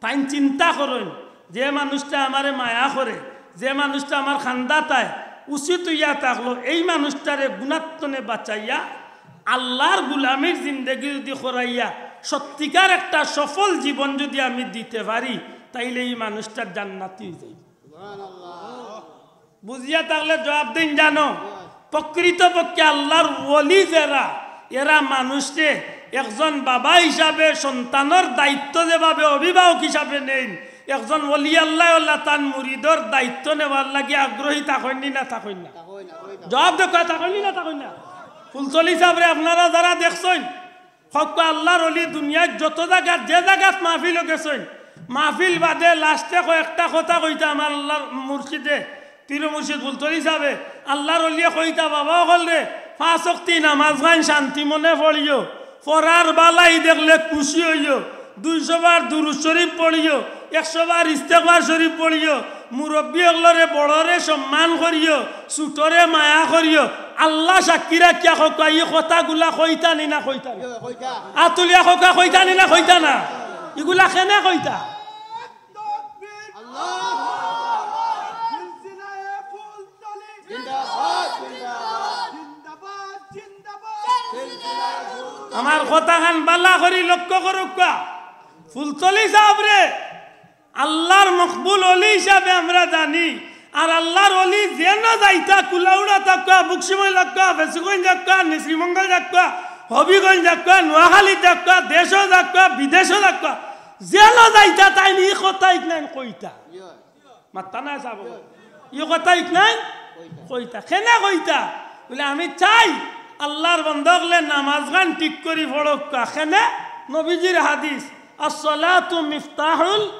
তাইন চিন্তা করইন, যে মানুষটা আমারে মায়া করে, যে মানুষটা আমার কান্দাত আয়, উচিত অইয়া থাকলো এই মানুষটারে গুনাত্তনে বাঁচাইয়া আল্লাহর গুলামির জিন্দেগি যুদি করাইয়া সত্যিকার একটা সফল জীবন যুদি আমি দিতে পারি, তাইলে ই মানুষটা জান্নাতি অই যাইবো। বুঝিয়া থাকলে জবাব দিন জানো, প্রকৃতপক্ষে আল্লার ওলি যেরা, এরা মানুষরে একজন বাবা হিসাবে সন্তানর দায়িত্ব যেভাবে অভিভাবক হিসাবে নেইন, একজন ওলি আল্লায় আল্লাহ তান মুরিদর দায়িত্ব নেওয়ার লাগি আগ্রহী থাকইন নি না থাকইন না? জবাব দেউক্কা, থাকইন নি না থাকইন না? ফুলতলি সাবরে আপনারা যারা দেখছইন, হক আল্লার ওলি দুনিয়ার যত জাগাত, যে জাগাত মাহফিলো গেছইন, মাহফিল বাদে লাস্টে কয়েকটা কথা কইতা আমার আল্লার মুর্শিদে, পীর মুর্শিদ ফুলতলি সাবে, আল্লার ওলিয়ে কইতা, "বাবা অকলরে, পাঁচ ওয়াক্তি নামাজ খান শান্তি মনে পড়িও, পড়ার বালাই দেখলে খুশি অইও, দুইশো বার দুরুদ শরীফ পড়িও, একশো বার ইস্তেগফার শরীফ পড়িও, মুরব্বি অকলরে বড়রে সম্মান করিও, ছুটরে মায়া করিও।" আল্লা সাক্ষী রাখিয়া কউক্কা, ই কথাগুলা কইতা নি না কইতা না? আত তুলিয়া কউক্কা, কইতা নি না কইতা না? ইগুলা কেনে কইতা? আমার কথাখান বালা করি লক্ষ্য করউক্কা। ফুলতলি সাবরে আল্লার মকবুল ওলি হিসাবে আমরা জানি। আর আল্লার ওলি যেনো যাইতা, কুলাউড়া থাকউক্কা, বকশিবলী থাকউক্কা, ফেঞ্চুগঞ্জ থাকউক্কা, শ্রীমঙ্গল থাকউক্কা, হবিগঞ্জ থাকউক্কা, নোয়াখালী থাকউক্কা, দেশো থাকউক্কা, বিদেশো থাকউক্কা, যেনো যাইতা তাইন ই কথা ইকনাইন কইতা। মাত্তা নাই সাব, ই কথা ইকনাইন কইতা। কেনে কইতা? বুলে, "আমি চাই আল্লার বন্দা অকলে নামাজ গান ঠিক করি পড়উক্কা।" কেনে? নবীজির হাদিস, "আসসালাতু মিফতাহুল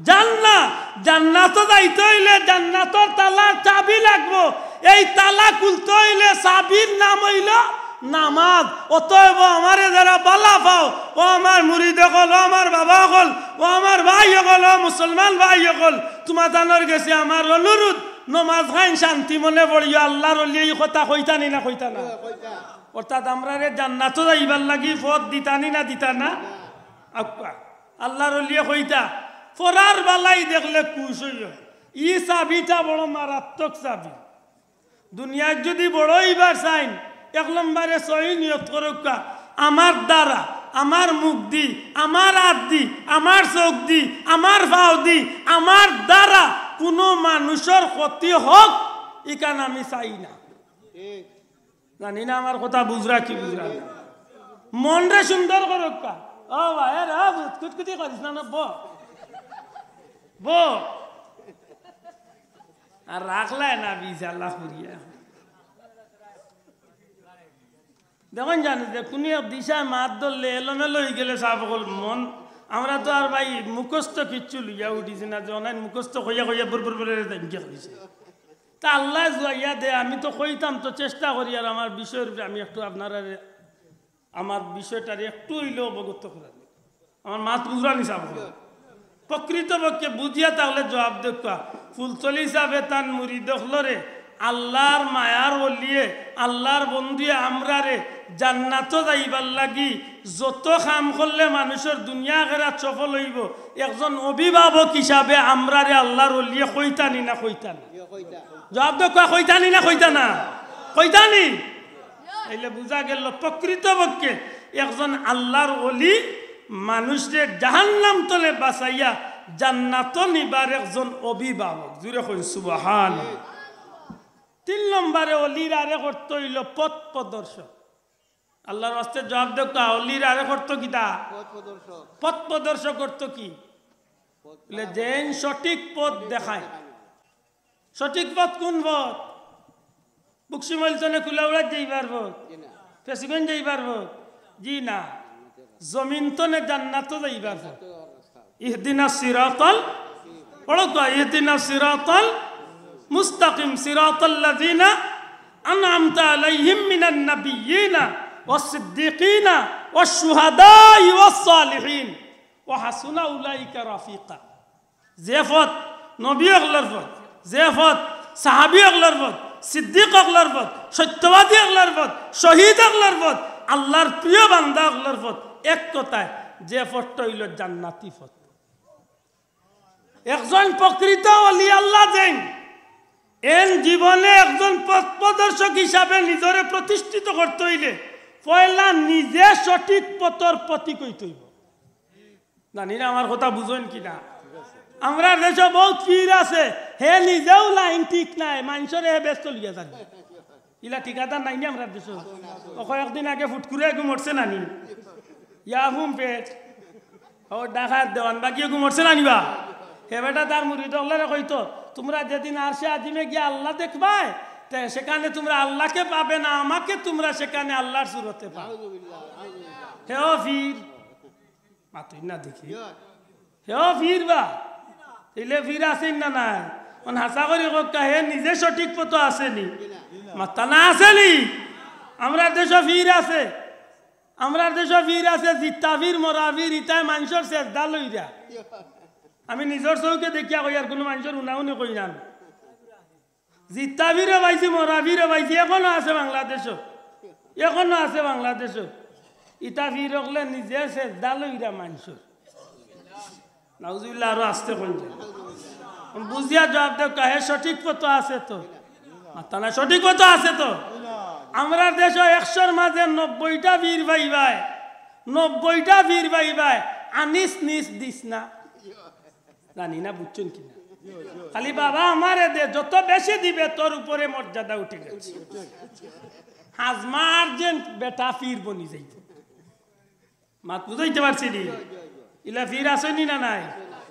জান্নাহ।" জান্নাতো যাইতে অইলে জান্নাতর তালার চাবি লাগবো। এই তালা খুলতে অইলে চাবির নাম অইলো নামাজ। অতএব আমারে যারা বালা পাও, ও আমার মুরিদ অকল, ও আমার বাবা অকল, ও আমার ভাই অকল, ও মুসলমান ভাই অকল, তুমাতানর গেছে আমার অনুরোধ, নমাজ খান শান্তি মনে পড়িও। আল্লার ওলিয়ে ই কথা কইতা নি না কইতা না? অর্থাৎ আমরারে জান্নাতো যাইবার লাগি পথ দিতা নি না দিতা না? আউক্কা। আল্লার ওলিয়ে কইতা, "পড়ার বালাই দেখলে খুশ অইও।" ই চাবিটা বড় মারাত্মক চাবি। দুনিয়াত যুদি বড় অইবার চাইন, এক নম্বরে সহি নিয়ত করউক্কা, "আমার দ্বারা, আমার মুখ দি, আমার আত দি, আমার চউখ দি, আমার পাও দি, আমার দ্বারা কুনু মানুষর ক্ষতি হউক, ইখান আমি চাই না।" জানি না আমার কথা বুঝরা কি বুঝরা না। মনরে সুন্দর করউক্কা। ও ভাই, আরে, ও, কুতকুতি করিস না, না, ব। ব। আর রাখলায় না বিষ আল্লাহ করিয়া। দেখইন জানি যে কুনু এক দিশায় মাত ধরলে এলোমেলো অইগেলে সাব অকল মন, আমরা তো আর ভাই মুখস্থ কিচ্ছু লইয়া উঠিছি না, যে অনাইন মুখস্থ কইয়া কইয়া বুর বুর বুর করে দেন কি করিছে। তা আল্লায় জুয়াইয়া দে, আমি তো কইতাম তো চেষ্টা করি, আর আমার বিষয়র উপরে আমি একটু আপনারারে, আমার বিষয়টারে একটু অইলেও অবগত করার। আমার মাত বুঝরা নি সাব? প্রকৃতপক্ষে বুঝিয়া থাকলে জবাব দেউক্কা। ফুলতলি সাবে তান মুরিদ অকলরে আল্লার মায়ার ওলিয়ে, আল্লার বন্ধুয়ে আমরারে জান্নাতো যাইবার লাগি যত কাম করলে মানুষর দুনিয়া আখেরাত সফল অইবো, একজন অভিভাবক হিসাবে আমরারে আল্লার ওলিয়ে কইতা নি না কইতা না? জবাব দেউক্কা, কইতা নি না কইতা না? কইতা নি? তাইলে বুঝা গেল প্রকৃতপক্ষে একজন আল্লার ওলি মানুষরে জাহান্নাম তনে বাঁচাইয়া জান্নাতো নিবার একজন অভিভাবক। জুরে কইন সুবহান। তিন নম্বরে ওলির আরেক অর্থ অইলো পথ প্রদর্শক। আল্লার ওয়াস্তে জবাব দেউক্কা, ওলির আরেক অর্থ কিতা? পথ প্রদর্শক। পথ প্রদর্শক অর্থ কি? বুলে যেইন সঠিক পথ দেখায়। সঠিক পথ কুন পথ? বকশিবলী তনে কুলাউড়াত যাইবার পথ? জি না। ফেঞ্চুগঞ্জ যাইবার পথ? জি না। জমিন তনে জান্নাতো যাইবার পথ। ইহদিনাস সিরাতাল, পড়উক্কা, ইহদিনাস সিরাতাল মুস্তাকিম, সিরাতাল্লাযিনা আনআমতা আলাইহিম মিনান নাবিয়্যিনা ওয়াস সিদ্দীকিনা ওয়াশ শুহাদাই ওয়াস সালিহিন ওয়া হাসুনা উলাইকা রাফিকা। যে পথ নবী অকলর পথ, যে পথ সাহাবী অকলর পথ, সিদ্দিক অকলর পথ, সত্যবাদী অকলর পথ, শহীদ অকলর পথ, আল্লার প্রিয় বান্দা অকলর পথ, এক কথায় যে পথটা অইলো জান্নাতি পথ। একজন প্রকৃত ওলি আল্লাহ যেইন, এইন জীবনে একজন পথ প্রদর্শক হিসাবে নিজরে প্রতিষ্ঠিত করতে অইলে পয়লা নিজে সঠিক পথর পথিক অইতে অইবো। জানি না আমার কথা বুঝইন কি না। আমরার দেশো বউত পীর আছে, হে নিজেও লাইন ঠিক নায়, মানষরে হে বেহেস্তো লইয়া যার। ইলা ঠিকাদার নায়নি আমরার দেশো? অউ কয়েকদিন আগে ফুটকুরে এগু মরছে নানি? ইয়াহুম পেট। অউ ঢাকার দেওয়ানবাগি এগু মরছে নানি বা? হে বেটা তার মুরিদ অকলরে কইতো, "তুমরা যেদিন আরশে আজিমে গিয়া আল্লা দেখবায়, তে সেখানে তুমরা আল্লাকে পাবে না, আমাকে তুমরা সেখানে আল্লার সুরতে পাবে।" হেও পীর। মাতইন না দেখি। হেও পীর বা? তাইলে পীর আছেনি না নাই? অখন হাছা করি কউক্কা, হে নিজে সঠিক পথো আছেনি? মাতইন না, আছেনি? আমরার দেশো পীর আছে। আমরার দেশো পীর আছে, জিতা পীর, মরা পীর, ইতায় মানষর সেজদা লইরা। আমি নিজর চউখে দেখিয়া কইয়ার, কুনু মানষর হুনা-হুনি কই না। জিতা পীরও পাইছি, মরা পীরও পাইছি, অখনো আছে বাংলাদেশো, অখনো আছে বাংলাদেশো। ইতা পীর অকলে নিজে সেজদা লইরা মানষর। নাউজুবিল্লাহ, আরো আস্তে কইন। বুঝিয়া জুয়াপ দেউক্কা, হে সঠিক পথো আছে তো? মাতইন না, সঠিক পথো আছে তো? আমরার দেশো একশোর মাজে নব্বইটা পীর পাইবায়, নব্বইটা পীর পাইবায়, আনিস নিস দিস না। জানি না বুঝছইন কি না। খালি বাবা আমারে দে, যত বেশি দিবে তোর উপরে মর্যাদা উঠে গেছে। হাজমা আর্জেন্ট বেটা পীর বনি যাইবো। মাত বুঝাইতে পারছি নি? ইলা পীর আছেনি না নাই?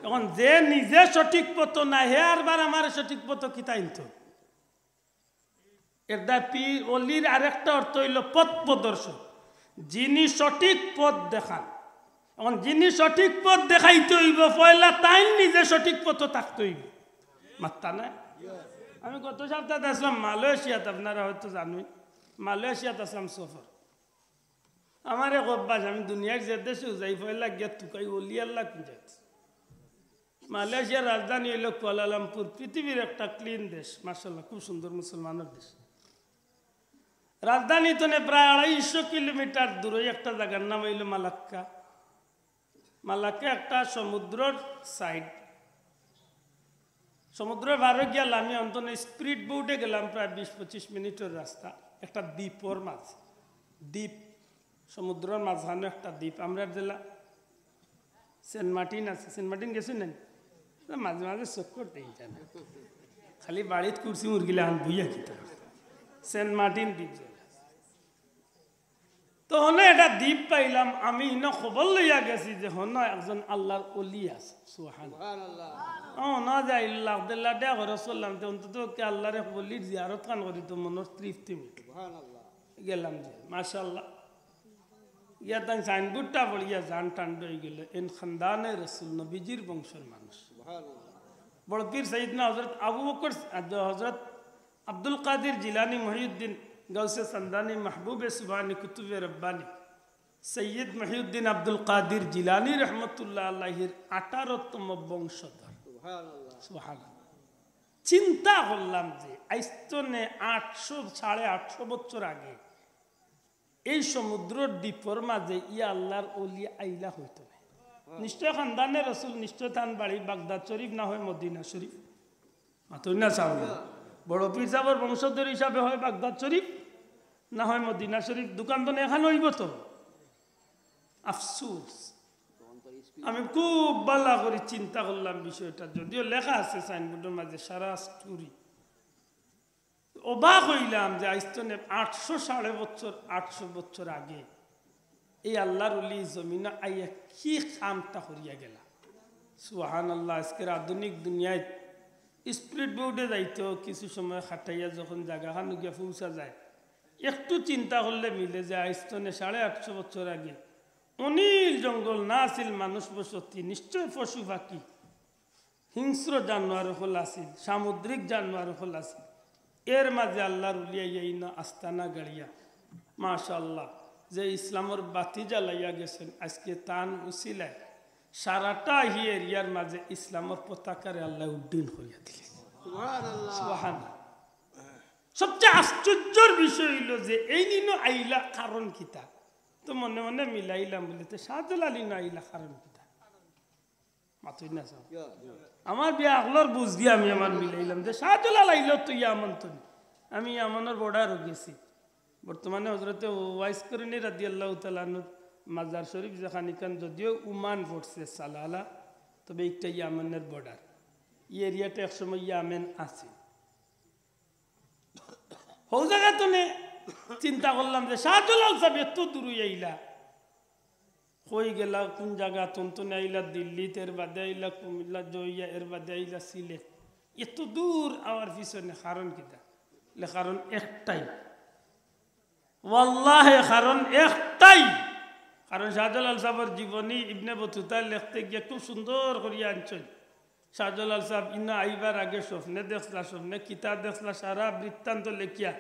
অখন যে নিজে সঠিক পথো নায়, হে আরবার আমারে সঠিক পথো কিতা আনতো? এরদায় পীর অলির আরেকটা অর্থ অইলো পথ প্রদর্শক, যিনি সঠিক পথ দেখান। অখন যিনি সঠিক পথ দেখাইতে অইবো, পয়লা তাইন নিজে সঠিক পথো থাকতে অইবো। মাতইন না? আমি গত সপ্তাত আছলাম মালয়েশিয়াত, আপনারা হয়তো জানইন, মালয়েশিয়াত আছলাম সফর। আমার এক অভ্যাস, আমি দুনিয়ার যে দেশো যাই, পয়লা গিয়া তুকাই অলি আল্লা কুন জাগাত। মালয়েশিয়ার রাজধানী অইলো কুয়ালালামপুর, পৃথিবীর একটা clean দেশ, মাশাআল্লাহ, খুব সুন্দর মুসলমানর দেশ। রাজধানী থনে প্রায় আড়াইশো কিলোমিটার দূরে একটা জাগার নাম অইলো মালাক্কা। মালাক্কা একটা সমুদ্রর side, সমুদ্রর পারো গিয়া লামি অন্তত speed boat-এ গেলাম, প্রায় বিশ পঁচিশ মিনিটর রাস্তা, একটা দ্বীপর মাঝে। দ্বীপ, সমুদ্রর মাঝখানো একটা দ্বীপ। আমরার জেলা সেন্ট মার্টিন আছে, সেন্ট মার্টিন গেছইন না? না, মাঝে মাঝে চক্কর দেই জানা। খালি বাড়িত কুরসি মুরগি লাখান বইয়া কিতা। সেন্ট মার্টিন দ্বীপ জেলা। তো হনো একটা দ্বীপ পাইলাম, আমি ইনো খবর লইয়া গেছি যে হনো একজন আল্লার অলি আছে। সুবহানাল্লাহ। ও, না যাই, লাখ দেড় লাখ টেকা খরচ করলাম, তে অন্তত কে আল্লার এক অলির জিয়ারত খান করি তো মনর তৃপ্তি মিটলো। গেলাম যে, মাশাআল্লাহ। ইয়া তান সাইনবোর্ডটা পড়িয়া জান ঠান্ডা অইগেলো, এন খানদানে রসুল, নবীজির বংশর মানুষ। বড় পীর সৈয়দনা হযরত আবু বকর, হযরত আব্দুল কাদির জিলানী মহিউদ্দিন গাউসে সান্দানী মাহবুবে সুবহানী কুতুবে রব্বানী সৈয়দ মহিউদ্দিন আব্দুল কাদির জিলানী রহমতুল্লাহ আলাইহির আঠারোতম বংশধর। সুবহানাল্লাহ। চিন্তা করলাম যে আইজ থনে আটশো, সাড়ে আটশো বছর আগে এই সমুদ্রর দ্বীপর মাঝে ইয়া আল্লার অলি আইলা অইতো নায়। নিশ্চয় খানদানে রসুল, নিশ্চয় তান বাড়ি বাগদাদ শরীফ না হয় মদিনা শরীফ। মাতইন না চাও। বড় পীর সাবর বংশধর হিসাবে হয় বাগদাদ শরীফ, না হয় মদিনা শরীফ, দুকান তো এখান অইবো তো। আফসোস, আমি খুব ভালা করি চিন্তা করলাম বিষয়টা, যদিও লেখা আছে সাইনবোর্ডর মাঝে সারা story। অবাক অইলাম যে আইজ থনে আটশো, সাড়ে বছর, আটশো বছর আগে এই আল্লার অলি জমিনো আইয়া কি কামটা করিয়া গেলা। সুবহানাল্লাহ, আজকের আধুনিক দুনিয়াত speed boat-এ যাইতেও কিছু সময় খাটাইয়া যখন জাগাখানো গিয়া পৌঁছা যায়, একটু চিন্তা করলে মিলে যে আইজ থনে সাড়ে আটশো বছর আগে অনিল জঙ্গল, না আছিল মানুষ বসতি, নিশ্চয় পশু পাখি, হিংস্র জানোয়ার অকল আছিল, সামুদ্রিক জানোয়ার অকল আছিল। এর মাঝে আল্লার অলি আইয়া ইনো আস্তানা গাড়িয়া, মাশাআল্লাহ, যে ইসলামর বাতি জ্বালাইয়া গেছইন, আজকে তান উসিলায় সারাটা হি এরিয়ার মাঝে ইসলামর পতাকারে আল্লায় উড্ডীন করিয়া দিলা। সুবহানাল্লাহ। সুবহানাল্লাহ। সবচেয়ে আশ্চর্যর বিষয় অইলো যে এইন ইনো আইলা কারণ কিতা? তো মনে মনে মিলাইলাম বুলে, তে শাহজালাল ইনো আইলা কারণ কিতা? মাতইন না চাও। আমার বিয়া অকলর বুঝ দিয়া আমি আমার মিলাইলাম যে শাহজালাল আইলো তো ইয়ামন থনে। আমি ইয়ামনর border-ও গেছি। বর্তমানে হযরতে ওয়াইস করনী রাদিয়াল্লাহু তাআলা আনহুর মাজার শরীফ যেখান, ইখান যদিও ওমান পড়ছে, সালালা, তবে একটা ইয়ামেনের বর্ডার। এই এরিয়াটা একসময় ইয়ামেন আছে। হউ জাগা তনে চিন্তা করলাম যে শাহজালাল সাব এত দূরই আইলা, কই গেলা, কোন জাগা তনতনে আইলা, দিল্লিত, এর বাদে আইলা কুমিল্লা, জইয়া, এর বাদে আইলা সিলেট, এত দূর আওয়ার পিছনে কারণ কিতা? বলে, কারণ একটাই, ওয়াল্লাহে কারণ একটাই। কারণ শাহজালাল সাবর জীবনী ইবনে বতুতা লেখতে গিয়া খুব সুন্দর করিয়া আনছইন। শাহজালাল সাব ইনো আইবার আগে স্বপ্নে দেখলা, স্বপ্নে কিতা দেখলা, সারা বৃত্তান্ত লেখিয়া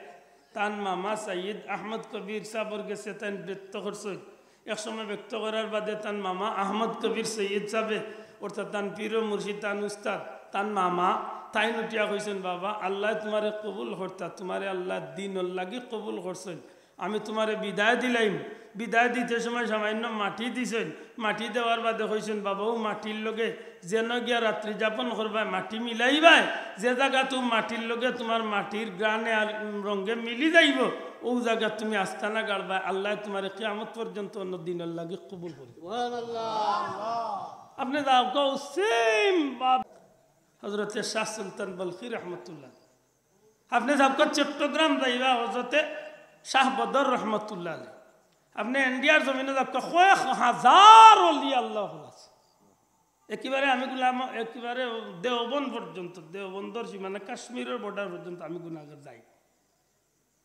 তান মামা সৈয়দ আহমদ কবির সাবর গেছে তাইন ব্যক্ত করছইন। এক সময় ব্যক্ত করার বাদে তান মামা আহমদ কবির সৈয়দ সাবে, অর্থাৎ তান পীর ও মুর্শিদ, তান উস্তাদ, তান মামা, তাইন উঠিয়া কইছইন, "বাবা, আল্লায় তুমারে কবুল করতা, তুমারে আল্লায় দিনর লাগি কবুল করছইন।" আমি তুমারে বিদায় দিলাইমু। বিদায় দিতে সময় সামান্য মাটি দিছইন। মাটি দেওয়ার বাদে কইছইন, "বাবা, অউ মাটির লগে যেন গিয়া রাত্রি যাপন করবায়, মাটি মিলাইবায়, যে জাগাত অউ মাটির লগে তুমার মাটির ঘ্রাণে আর, উম, রঙে মিলি যাইবো, অউ জাগাত তুমি আস্তানা গাড়বায়, আল্লায় তুমারে কিয়ামত পর্যন্ত অন্য দিনর লাগি কবুল করবো।" সুবহানাল্লাহ। আপনে যাউক্কা, অউ সেম বাপ হযরতে শাহ সুলতান বলখী রহমতুল্লাহ। আপনে যাউক্কা চট্টগ্রাম যাইবা, হযরতে শাহ বদর রহমতুল্লাহ আলাইহি। আপনে ইন্ডিয়ার জমিনো যাউক্কা, কয়েক হাজার অলি আল্লাহ আছে। একেবারে আমি গুনা-, একেবারে দেওবন্দ পর্যন্ত, দেওবন্দর সীমানা কাশ্মীরর বর্ডার পর্যন্ত আমি গুনাগার যাই।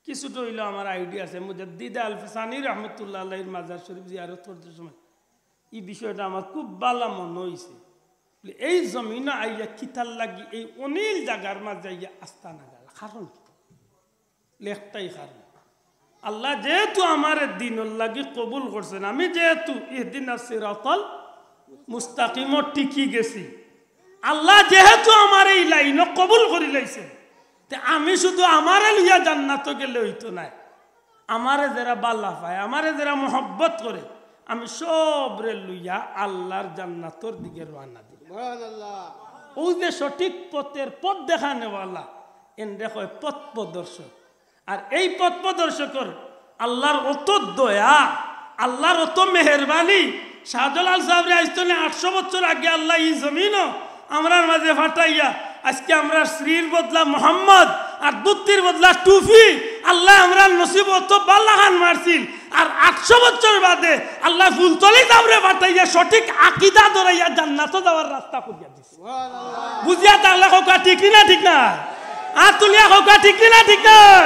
কিছুটা অইলেও আমার আইডিয়া আছে। মুজাদ্দিদে আলফসানি রহমতুল্লাহ আলাইহির মাজার শরীফ জিয়ারত করতে সময় ই বিষয়টা আমার খুব ভালা মনো অইছে। বলে, এই জমিনো আইয়া কিতার লাগি এই অনিল জাগার মাঝে আইয়া আস্তানা গাড়লা, কারণ কি? বলে, একটাই কারণ, আল্লায় যেহেতু আমারে দিনর লাগি কবুল করছইন, আমি যেহেতু ইহদিনাস সিরাতাল মুস্তাকিমো টিকি গেছি, আল্লায় যেহেতু আমারে ই লাইনো কবুল করিলাইছইন, তে আমি শুধু আমারে লইয়া জান্নাতো গেলে অইতো নায়। আমারে যেরা ভালা পায়, আমারে যেরা মহব্বত করে, আমি সবরে লইয়া আল্লার জান্নাতর দিকে রওয়ানা দিমু। সুবহানাল্লাহ। অউ যে সঠিক পথর পথ দেখানেওয়ালা, এনরে কয় পথ প্রদর্শক। আর এই পথ প্রদর্শকর আল্লার অত দয়া, আল্লার অত মেহেরবানি। শাহজালাল সাবরে আইজ তনে আটশো বছর আগে আল্লায় ই জমিনো আমরার মাঝে পাঠাইয়া আইজকে আমরার শ্রীর বদলা মোহাম্মদ আর ধুতির বদলা টুপি, আল্লায় আমরার নসিবো অত ভালা খান মারছিল। আর আটশো বছর বাদে আল্লায় ফুলতলি সাবরে পাঠাইয়া সঠিক আকিদা ধরাইয়া জান্নাতো যাওয়ার রাস্তা খুলিয়া দিছে। বুঝিয়া থাকলে কউক্কা ঠিক নি না ঠিক না? আত তুলিয়া কউক্কা ঠিক নি না ঠিক না?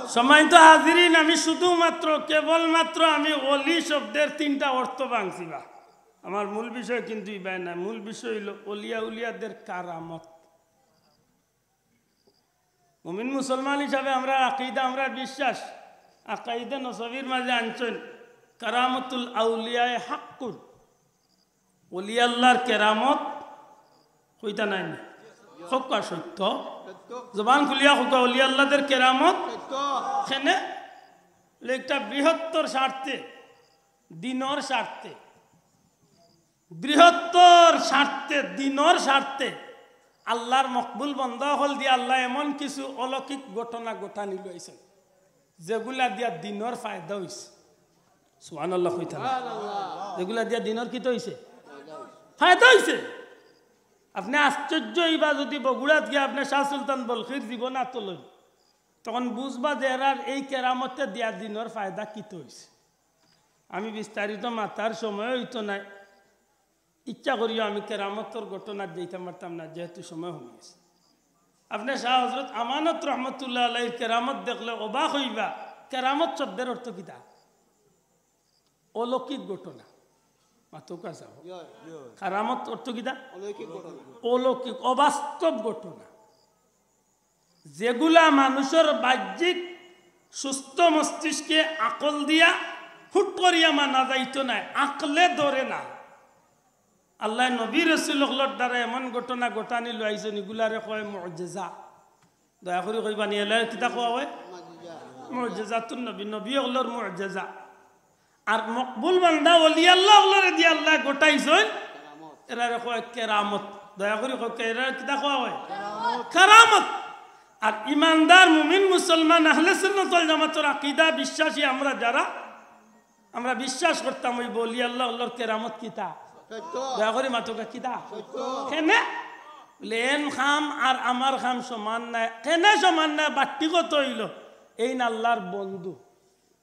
সম্মানিত হাজিরিন, আমি শুধুমাত্র, কেবলমাত্র আমি অলি শব্দের তিনটা অর্থ ভাঙছিবা। আমার মূল বিষয় কিন্তু ইবায় না, মূল বিষয় অইলো অলিয়া উলিয়াদের কারামত। মুমিন মুসলমান হিসাবে আমরার আকিদা, আমরার বিশ্বাস, আকাইদে নসবির মাঝে আনছইন, কারামতুল আউলিয়ায়ে হাক্কুন, অলি আল্লার কেরামত কইতা নায় নি? কউক্কা সত্য। জবান খুলিয়া কউক্কা, অলি আল্লাদের কেরামত। সত্য। কেনে? একটা বৃহত্তর স্বার্থে, দিনর স্বার্থে, বৃহত্তর স্বার্থে, দিনর স্বার্থে, আল্লার মকবুল বন্দা অকল দিয়া আল্লায় এমন কিছু অলৌকিক ঘটনা ঘটানি লইছইন, যেগুলা দিয়া দিনর ফায়দা অইছে। সুবহানাল্লাহ কইতা না? সুবহানাল্লাহ। যেগুলা দিয়া দিনর কিতা অইছে? ফায়দা অইছে। আপনে আশ্চর্য অইবা, যুদি বগুড়াত গিয়া আপনে শাহ সুলতান বলখির জীবন আতো লইন, তখন বুঝবা যে এরার এই কেরামতে দিয়া দিনর ফায়দা কিতা অইছে। আমি বিস্তারিত মাতার সময় অইতো নায়, ইচ্ছা করিও আমি কেরামতর ঘটনাত যাইতাম পারতাম না, যেহেতু সময় কমি গেছে। আপনে শাহ হজরত আমানত রহমতুল্লাহ আলাইহির কেরামত দেখলে অবাক অইবা। কেরামত শব্দের অর্থ কিতা? অলৌকিক ঘটনা। মাতউক্কা চাও। ইয়া, ইয়া। কেরামত অর্থ কিতা? অলৌকিক ঘটনা। অলৌকিক, অবাস্তব ঘটনা। যেগুলা মানুষর বাহ্যিক সুস্থ মস্তিষ্কে আকল দিয়া হুট করিয়া মানা যাইতো নায়, আকলে ধরে না। আল্লায় নবী রসুল অকলর দ্বারা এমন ঘটনা ঘটানি লইছইন, ইগুলারে কয় মুজিজা। দয়া করি কইবা নি, এলারে কিতা কওয়া অয়? মুজেজাতুন নবী, নবী অকলর মুজেজা। আর মকবুল বান্দা ওলি আল্লাহ অকলরে দিয়া আল্লায় গটাইছইন, এরারে কয় কেরামত। দয়া করি কউক্কা, এরারে কিতা কওয়া অয়? কেরামত। আর ইমানদার মুমিন মুসলমান আহলে সুন্নাত ওয়াল জামাতর আকিদা বিশ্বাসী আমরা যারা, আমরা বিশ্বাস করতাম অউ ওলি আল্লাহ অকলর কেরামত কিতা? সত্য। দয়া করি মাতউক্কা কিতা? সত্য। কেনে? বলে, এন কাম আর আমার কাম সমান নায়। কেনে সমান নায়? বাট্টি কত অইলো? এইন আল্লাহর বন্ধু।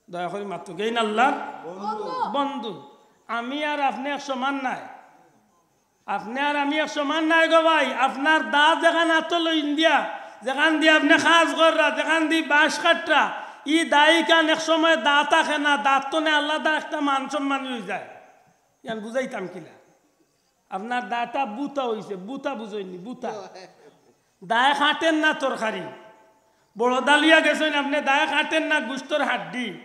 দয়া করি মাতউক্কা, এইন আল্লাহর বন্ধু। বন্ধু। আমি আর আপনে এক সমান নায়। আপনে আর আমি এক সমান নায় গো ভাই। আপনার দা যেখান আতো লইন দিয়া, যেখান দি আপনে কাজ কররা, যেখান দি বাঁশ কাটরা, ই দা ইখান এক সময় দা থাকে না, দার তনে আলাদা একটা মান সম্মান অইযায়। ইয়ান বুঝাইতাম কিলা? আপনার দাটা বুতা অইছে, বুতা বুঝইননি, বুতা। দায় কাটের না তরকারি। বড় দা লইয়া গেছইন আপনে, দায় কাটের না গুস্তর হাড্ডি।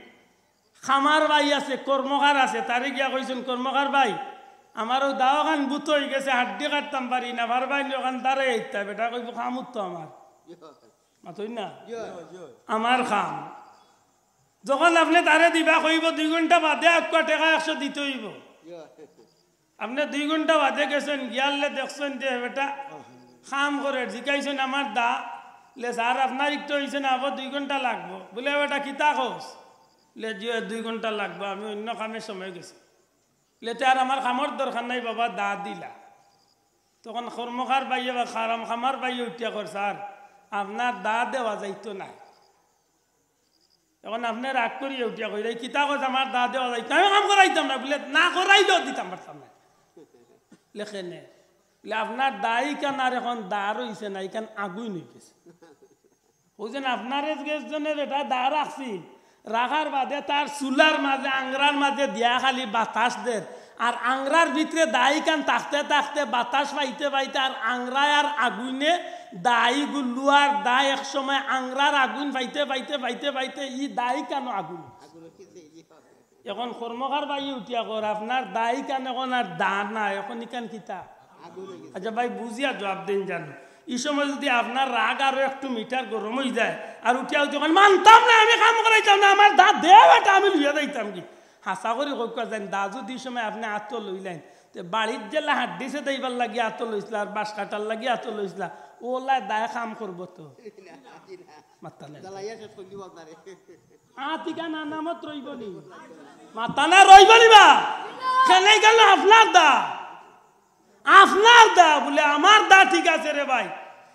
কামার ভাই আছে, কর্মকার আছে, তারে গিয়া কইছইন, "কর্মকার ভাই, আমার অউ দাওখান বুত অইগেছে, হাড্ডি কাটতাম পারি না, পারবায়নি অখান দাঁড়াইতা?" বেটায় কইবো, "কামুত তো আমার।" মাতইন না? আমার কাম। যখন আপনে তারে দিবা কইবো, দুই ঘন্টা বাদে আউক্কা, টেকা একশো দিতে অইবো। আপনে দুই ঘন্টা বাদে গেছইন, গিয়ারলে দেখছইন যে বেটা কাম করের, জিকাইছইন, "আমার দা?" বলে, "স্যার, আপনার একটু অইছে না, আবার দুই ঘন্টা লাগবো।" বলে, "বেটা, কিতা কস?" বলে, "জি, অয় দুই ঘন্টা লাগবো, আমি অইন্য কামে সময় গেছি।" বলে, "তে আর আমার কামর দরকার নাই বাবা, দা দিলা।" তখন কর্মকার ভাইয়ে বা কামার ভাইয়ে উঠিয়া কর, "স্যার, আপনার দা দেওয়া যাইতো নায়।" এখন আপনে রাগ করিয়া উঠিয়া কইরা, "এই কিতা কস, আমার দা দেওয়া যাইতো, আমি কাম করাইতাম না।" বলে, "না করাইলেও দিতাম পারতাম না।" বলে, "কেনে?" বলে, "আপনার দা ইখান আর এখন দা রইছে না, ইখান আগুইন অইগেছে।" অউ যেন আপনারে গেছজনে বেটা দা রাখছিল, রাখার বাদে তার চুলার মাঝে, আংরার মাঝে দিয়া খালি বাতাস দের, আর আংরার ভিতরে দা ইখান থাকতে থাকতে, বাতাস পাইতে পাইতে, আর আংরায় আর আগুইনে দা ইগু লুয়ার দা এক সময় আংরার আগুইন পাইতে পাইতে পাইতে পাইতে ই দা ইখানও আগুইন। এখন কর্মকার ভাইয়ে উঠিয়া কর, "আপনার দা ইখান এখন আর দা না, এখন ইখান কিতা?" আচ্ছা ভাই, বুঝিয়া জুয়াব দেইন জানো। ই সময় যুদি আপনার রাগ আরো একটু মিটার গরম অইযায়, আর উঠিয়া উঠি কইন, "মানতাম না, আমি কাম করাইতাম না, আমার দা দে বেটা, আমি লইয়া যাইতাম গি।" হাছা করি কউক্কা যেন, দা যুদি ই সময় আপনে আতো লইলাইন, তে বাড়িত যেলা হাড্ডি ছেদাইবার লাগি আতো লইছলা, আর বাঁশ কাটার লাগি আতো লইছলা, অউলায় দায় কাম করবো তো? মাত্তা নাই। জ্বালাইয়া শেষ করি দিবো আপনারে। আত ইখান আনামত রইবো নি? মাত্তা না, রইবো নি বা? কেনে ইখান আপনার দা? আপনার দা। বলে, "আমার দা ঠিক আছে রে ভাই,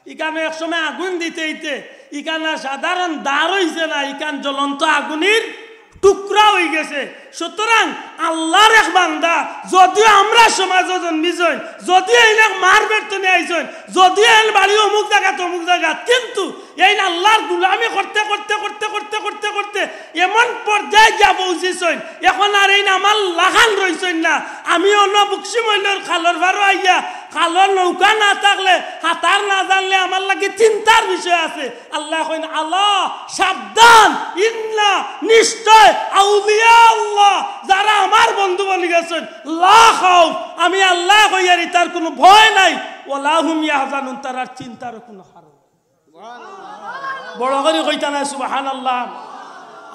ইখানো এক সময় আগুন দিতে দিতে ইখান আর সাধারণ দা রইছে না, ইখান জ্বলন্ত আগুনির টুকরা অইগেছে।" সুতরাং আল্লার এক বান্দা, যদিও আমরার সমাজো জন্মিছইন, যদিও এইন এক মার পেট তনে আইছইন, যদিও এইন বাড়ি অমুক জাগাত, অমুক জাগাত, কিন্তু এইন আল্লার গুলামি করতে করতে করতে করতে করতে করতে এমন পর্যায়ে গিয়া পৌঁছিছইন, এখন আর এইন আমার লাখান রইছইন না। আমি অনো বকশি মইলর খালর পারো আইয়া, খালর নৌকা না থাকলে, হাতার না জানলে আমার লাগি চিন্তার বিষয় আছে। আল্লায় কইন, "আলা, সাবধান, ইন্না, নিশ্চয়, আউলিয়া আল্লাহ, যারা আমার বন্ধু বনি গেছইন, লা খাউফ, আমি আল্লায় কইয়ার ইতার কুনু ভয় নাই, ওয়ালা হুম ইয়াহজানুন, তারার চিন্তারও কুনু কারণ নাই।" বড় করি কইতা নায়, সুবহানাল্লাহ।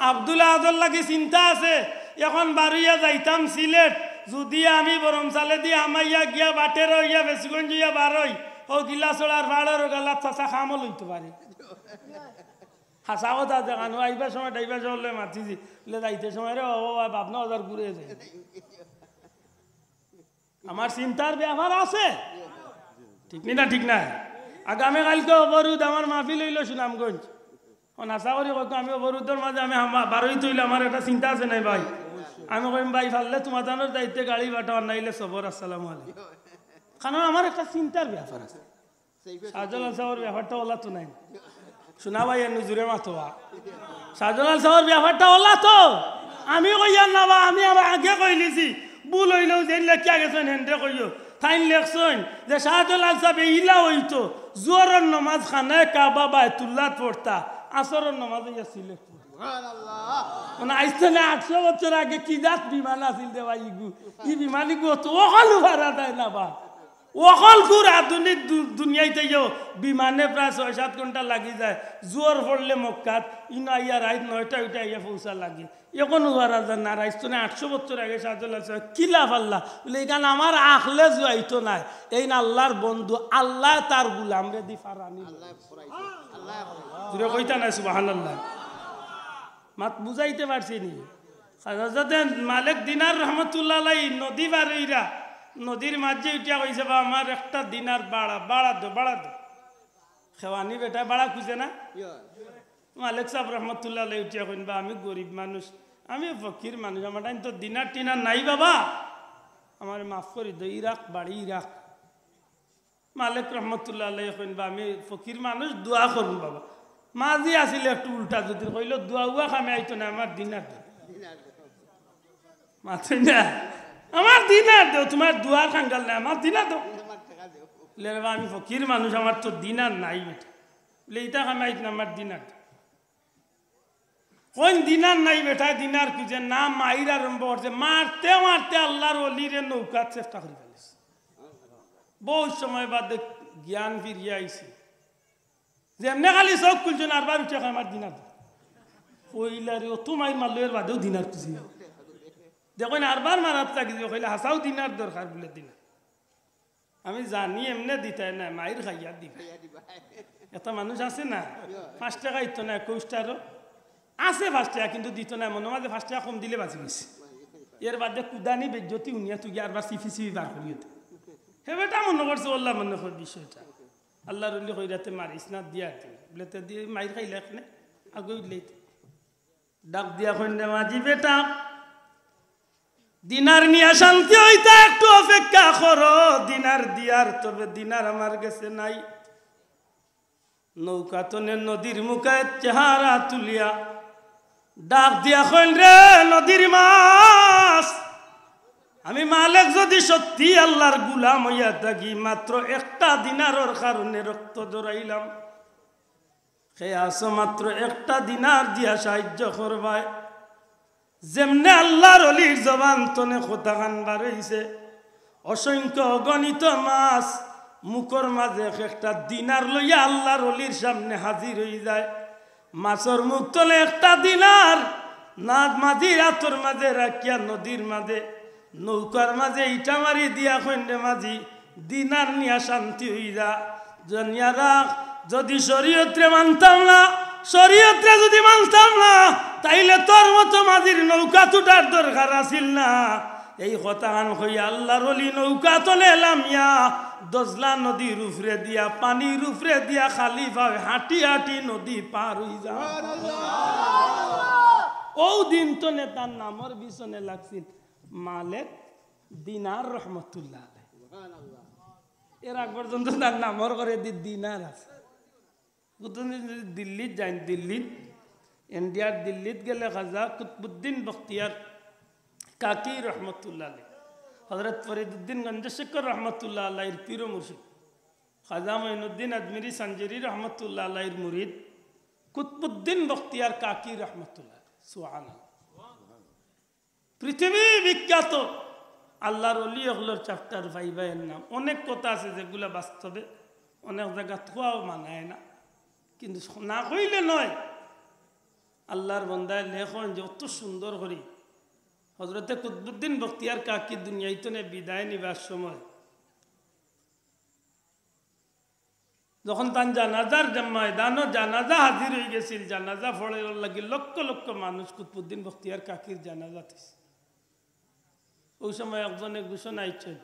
আব্দুল আহাদর লাগি চিন্তা আছে, এখন বারইয়া যাইতাম সিলেট, যুদি আমি বরমচালেদি হামাইয়া গিয়া বাটের অইয়া ফেঞ্চুগঞ্জ অইয়া বারই, অউ গিলাছড়ার পাড়র গালাত চাচা কামও লইতো পারে। হাছা কথা যেখান, আইবার সময় ড্রাইভার সাবরে মাতিছি, বলে, "যাইতে সময় রে বাবা, বাপ না হাজার ঘুরে যায়।" আমার চিন্তার ব্যাপার আছে, ঠিক নি না? ঠিক না? আগামী কাইলকে অবরোধ, আমার মাহফিল অইলো সুনামগঞ্জ। অখন হাছা করি কউক্কা, আমি অবরোধর মাঝে আমি হামা-, বারইতে অইলে আমার একটা চিন্তা আছে নাই ভাই? আমি কইম, "ভাই, পারলে তুমার জানোর দায়িত্বে গাড়ি পাঠাও, আর নাইলে সবর, আসসালামু আলাইকুম।" কারণ আমার একটা চিন্তার ব্যাপার আছে। শাহজালাল সাবর ব্যাপারটা অলা তো নায়। শুনা ভাই, এর নজরে মাতো বা। শাহজালাল সাবর ব্যাপারটা অলা তো। আমি কইয়ার না বা, আমি আবার আগে কইলিছি। ভুল অইলেও যেইন লেখিয়া গেছইন, হেনরে কইও। তাইন লেখছইন যে শাহজালাল সাব ইলা অইতো, জোহরর নমাজ খানায়ে কাবা বায়তুল্লাত পড়তা, আসরর নমাজ অইয়া সিলেট পড়তা। সুবহানাল্লাহ। মানে, আইজ থনে আটশো বছর আগে কি জাত বিমান আছিল রে ভাই ইগু? ই বিমান ইগু অত অখানও পারা যায় না বা। অকল কুর আধুনিক দু-, দুনিয়াইতে ইয়ো বিমানে প্রায় ছয় সাত ঘন্টা লাগি যায়। জোয়ার পড়লে মক্কাত, ইনো আইয়া রাইত নয়টা উঠে আইয়া পৌঁছা লাগে। অখন ওয়ারা যায় না, রাইত তো না, আটশো বছর আগে সাজল আছে, কিলা ফাল্লা। বলে, "এখান আমার আখলে জুয়াইতো নায়, এইন আল্লাহর বন্ধু, আল্লাহ তার গুলাম রে দি ফারানি।" জুরে কইতা না, সুবহানাল্লাহ। মাত বুঝাইতে পারছি নি? হযরতে মালিক দিনার রহমতুল্লাহ আলাইহি নদী পার অইরা, নদীর মাঝে উঠিয়া কইছে, "বা, আমার একটা দিনার বাড়া, বাড়া দে, বাড়া দে।" খেওয়ানি বেটা বাড়া খুঁজে না? মালিক সাহেব রহমতুল্লাহ আলাইহি উঠিয়া কইন, "বা, আমি গরিব মানুষ, আমি ফকির মানুষ, আমার টাইম তো দিনার টিনার নাই বাবা, আমার মাফ করি দে, ইরাক বাড়ি ইরাক।" মালিক রহমতুল্লাহ আলাইহি কইন, "বা, আমি ফকির মানুষ, দোয়া করুন বাবা।" মাঝি আছিল একটু উল্টা, যদি কইল, "দোয়া উয়া কামে আইতো না, আমার দিনার দেও।" মাতই না, "আমার দিনার দেও, তোমার দোয়ার কাঙ্গাল নাই, আমার দিনার দেও।" বলে, "রে বা, আমি ফকির মানুষ, আমার তো দিনার নাই বেটা।" বলে, "ইটা কামে আইতো না, আমার দিনার দেও।" কইন দিনার নাই বেটায় দিনার খুঁজে না, মাইর আরম্ভ করছে, মারতে মারতে আল্লাহর ওলিরে নৌকাত চেষ্টা করি ফেলেছে। বহু সময় বাদে জ্ঞান ফিরিয়া আইছে, যেমনে খালি চোখ খুলছে না, আরবার উঠে কয়, "আমার দিনার দে।" কইলা রে, অত মাইর মারলো, এর বাদেও দিনার খুঁজে। দেখইন আরবার মারাত লাগি যে কইলে, "হাছাউ দিনার দরকার বলে দিনার।" আমি জানি এমনে দিতায় না, মাইর খাইয়া দিবা। একটা মানুষ আছে না, পাঁচ টেকা দিত না, একুশ টেকারও আছে পাঁচ টেকা, কিন্তু দিত না, মনে মাঝে পাঁচ টেকা কম দিলে বাঁচি গেছে। এর বাদে কুদানি বেজ্জতি হুনিয়া তুই আরবার সিফি সিফি বার করিও দে। হে বেটা মনে করছে, আল্লাহ মনে কর বিষয়টা। আল্লাহর ওলি কইরা তে মারিস না, দিয়া দে। বলে, "তে দিয়ে মাইর খাইলে এখানে, আগে উঠলেই তো।" ডাক দিয়া কইন, "রে মাঝি বেটা, দিনার নিয়া শান্তি অইতা, একটু অপেক্ষা করো, দিনার দিয়ার, তবে দিনার আমার গেছে নাই।" নৌকা তনে নদীর মুখে চেহারা তুলিয়া ডাক দিয়া কইন, "রে নদীর মাছ, আমি মালিক যদি সত্যি আল্লাহর গুলাম অইয়া থাকি, মাত্র একটা দিনারর কারণে রক্ত জড়াইলাম।" কে আছো মাত্র একটা দিনার দিয়া সাহায্য করবায়? যেমনে আল্লাহর অলির জবান তনে কথাখান বার অইছে, অসংখ্য অগণিত মাছ মুখর মাঝে এক একটা দিনার লইয়া আল্লাহর অলির সামনে হাজির অই যায়। মাছর মুখ তনে একটা দিনার না মাঝির আতর মাঝে রাখিয়া নদীর মাঝে নৌকার মাঝে ইটা মারি দিয়া কইন, "রে মাঝি, দিনার নিয়া শান্তি অই যা, জানিয়া রাখ, যদি শরীয়তরে মানতাম না, শরীয়তরে যদি মানতাম না, তাইলে তোর মতো মাঝির নৌকাত উঠার দরকার আছিল না।" এই কথাখান কইয়া আল্লাহর ওলি নৌকা তনে লামিয়া দজলা নদীর উপরে দিয়া, পানির উপরে দিয়া খালি পায়ে হাঁটি হাঁটি নদী পার অই যা। অউ দিন তনে তার নামর পিছনে লাগছিল মালিক দিনার রহমতুল্লাহ আলাইহি। এর আগ পর্যন্ত তার নামর করে দি-, দিনার আছে। কুতুবুদ্দিন যদি দিল্লিত যাইন, দিল্লিত, ইন্ডিয়ার দিল্লিত গেলে খাজা কুতুবুদ্দিন বখতিয়ার কাকি রহমতুল্লাহ আলাইহি, হযরত ফরিদুদ্দিন গঞ্জশেখর রহমতুল্লাহ আলাইহির পীর ও মুর্শিদ, খাজা মঈনুদ্দিন আজমিরি সানজেরি রহমতুল্লাহ আলাইহির মুরিদ কুতুবুদ্দিন বখতিয়ার কাকি রহমতুল্লাহ আলাইহি। সুবহানাল্লাহ। পৃথিবী বিখ্যাত আল্লাহর ওলি অকলর chapter পাইবা এর নাম। অনেক কথা আছে যেগুলা বাস্তবে অনেক জাগাত কওয়াও মানায় না, কিন্তু না কইলে নয়। আল্লাহর বন্দায় লেখইন যে অত সুন্দর করি হযরতে কুতুবুদ্দিন বখতিয়ার কাকি দুনিয়াইতনে বিদায় নিবার সময় যখন তান জানাজার জা-, ময়দানো জানাজা হাজির অই গেছিল, জানাজা পড়ার লাগি লক্ষ লক্ষ মানুষ কুতুবুদ্দিন বখতিয়ার কাকির জানাজাত আইছে। অউ সময় একজনে ঘোষণা আইছে,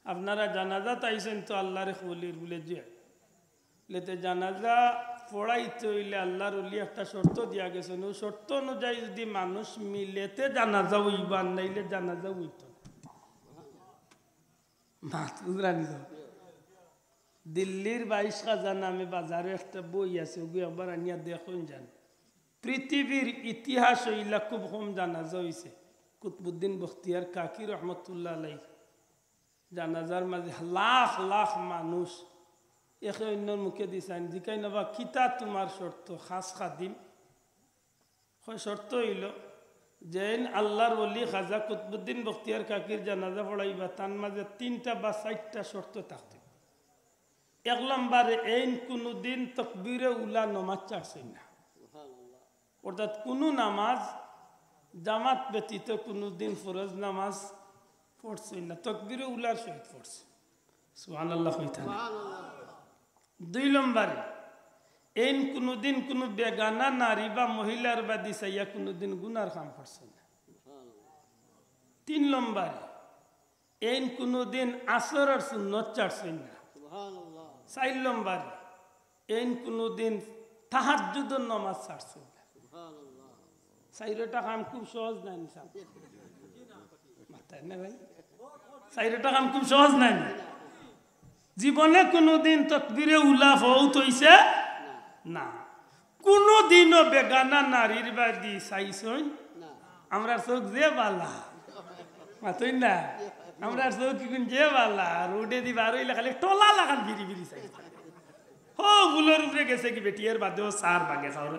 "আপনারা জানাজাত আইছেন তো আল্লাহর এক ওলির?" বলে, "জি।" বলে, "তে জানাজা পড়াইতে অইলে আল্লাহর ওলি একটা শর্ত দিয়া গেছেন, অউ শর্ত অনুযায়ী যদি মানুষ মিলে তে জানাজা অইবা, আর নাইলে জানাজা অইতো না।" মাত বুঝরানি তো। দিল্লির বাইশ খাজা নামে বাজারো একটা বই আছে, অগু একবার আনিয়া দেখইন যান। পৃথিবীর ইতিহাসো ইলা খুব কম জানাজা অইছে। কুতুবুদ্দিন বখতিয়ার কাকি রহমতুল্লাহ আলাইহি জানাজার মাঝে লাখ লাখ মানুষ একে অইন্যর মুখে দিছইন, জিকাইন, "বা কিতা তুমার শর্ত, খাস খাদিম?" কয়, "শর্ত অইলো, যেইন আল্লার ওলি খাজা কুতবুদ্দিন বখতিয়ার কাকির জানাজা পড়াইবা, তান মাঝে তিনটা বা চাইরটা শর্ত থাকতো। এক নম্বরে, এইন কুনুদিন তকবিরে উলা নমাজ ছাড়ছইন না। অর্থাৎ কুনু নামাজ জামাত ব্যতীত কুনুদিন ফরজ নামাজ পড়ছইন না, তকবিরে উলার সহিত পড়ছইন। সুবহানাল্লাহ কইতা না? দুই নম্বরে, এইন কুনুদিন কুনু বেগানা নারী বা মহিলার বাদি চাইয়া কুনুদিন গুনার কাম করছইন না। তিন নম্বরে, এইন কুনুদিন আসরর সুন্নত ছাড়ছইন না। চাইর নম্বরে, এইন কুনুদিন তাহাজ্জুদর নামাজ ছাড়ছইন না। চাইরোটা কাম খুব সহজ নায় নি সাব? মাতইন না ভাই? চাইরোটা কাম খুব সহজ নায় নি? জীবনে কুনুদিন তকবিরে উলা ফৌত অইছে না। কুনুদিনও বেগানা নারীর বাদি চাইছইন? আমরার চউখ যে বালা, মাতইন না? আমরার চউখ ইগুন যে বালা, রোডেদি বার অইলে খালি টলা লাখান ফিরি ফিরি চাই। হো, ফুলর উপরে গেছে কি বেটি, এর বাদেও চার বাগে চাউরে।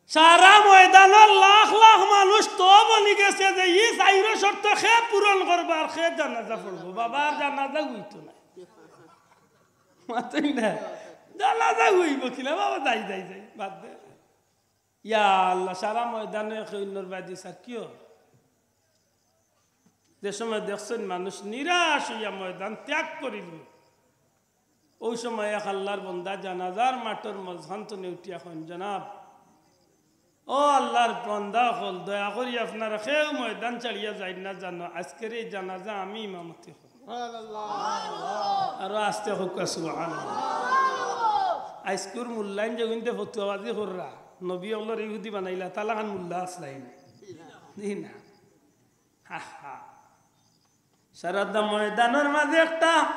সারা ময়দানর লাখ লাখ মানুষ তো বনি গেছে যে ই চাইরো শর্ত কে পূরণ করবো আর কে জানাজা পড়বো। বাবা, আর জানাজা অইতো না। মাতইন না? জানাজা অইবো কিলা বাবা, যাই, যাই, যাই, বাদ দে। ইয়া আল্লাহ, সারা ময়দানে কেউ অন্যর বাদি চার কিও? যে সময় দেখছইন মানুষ নিরাশ অইয়া ময়দান ত্যাগ করিল, ওই সময় এক আল্লার বন্দা জানাজার মাঠর মজখান তনে উঠিয়া কইন, "জনাব, ও আল্লার বন্দা অকল, দয়া করি আপনারা কেউ ময়দান ছাড়িয়া যাইন না জানো, আজকের এই জানাজা আমি ইমামতি করমু।" আরো আস্তে কউক্কা, সুবহানাল্লাহ। আইজকুর মুল্লাইন যেগুইনতে ফতুয়াবাজি কররা, নবী অকলর ইহুদি বানাইলা, তালাখান মুল্লা আছলাইন। জি না। হা হা। সারাটা ময়দানর মাঝে একটা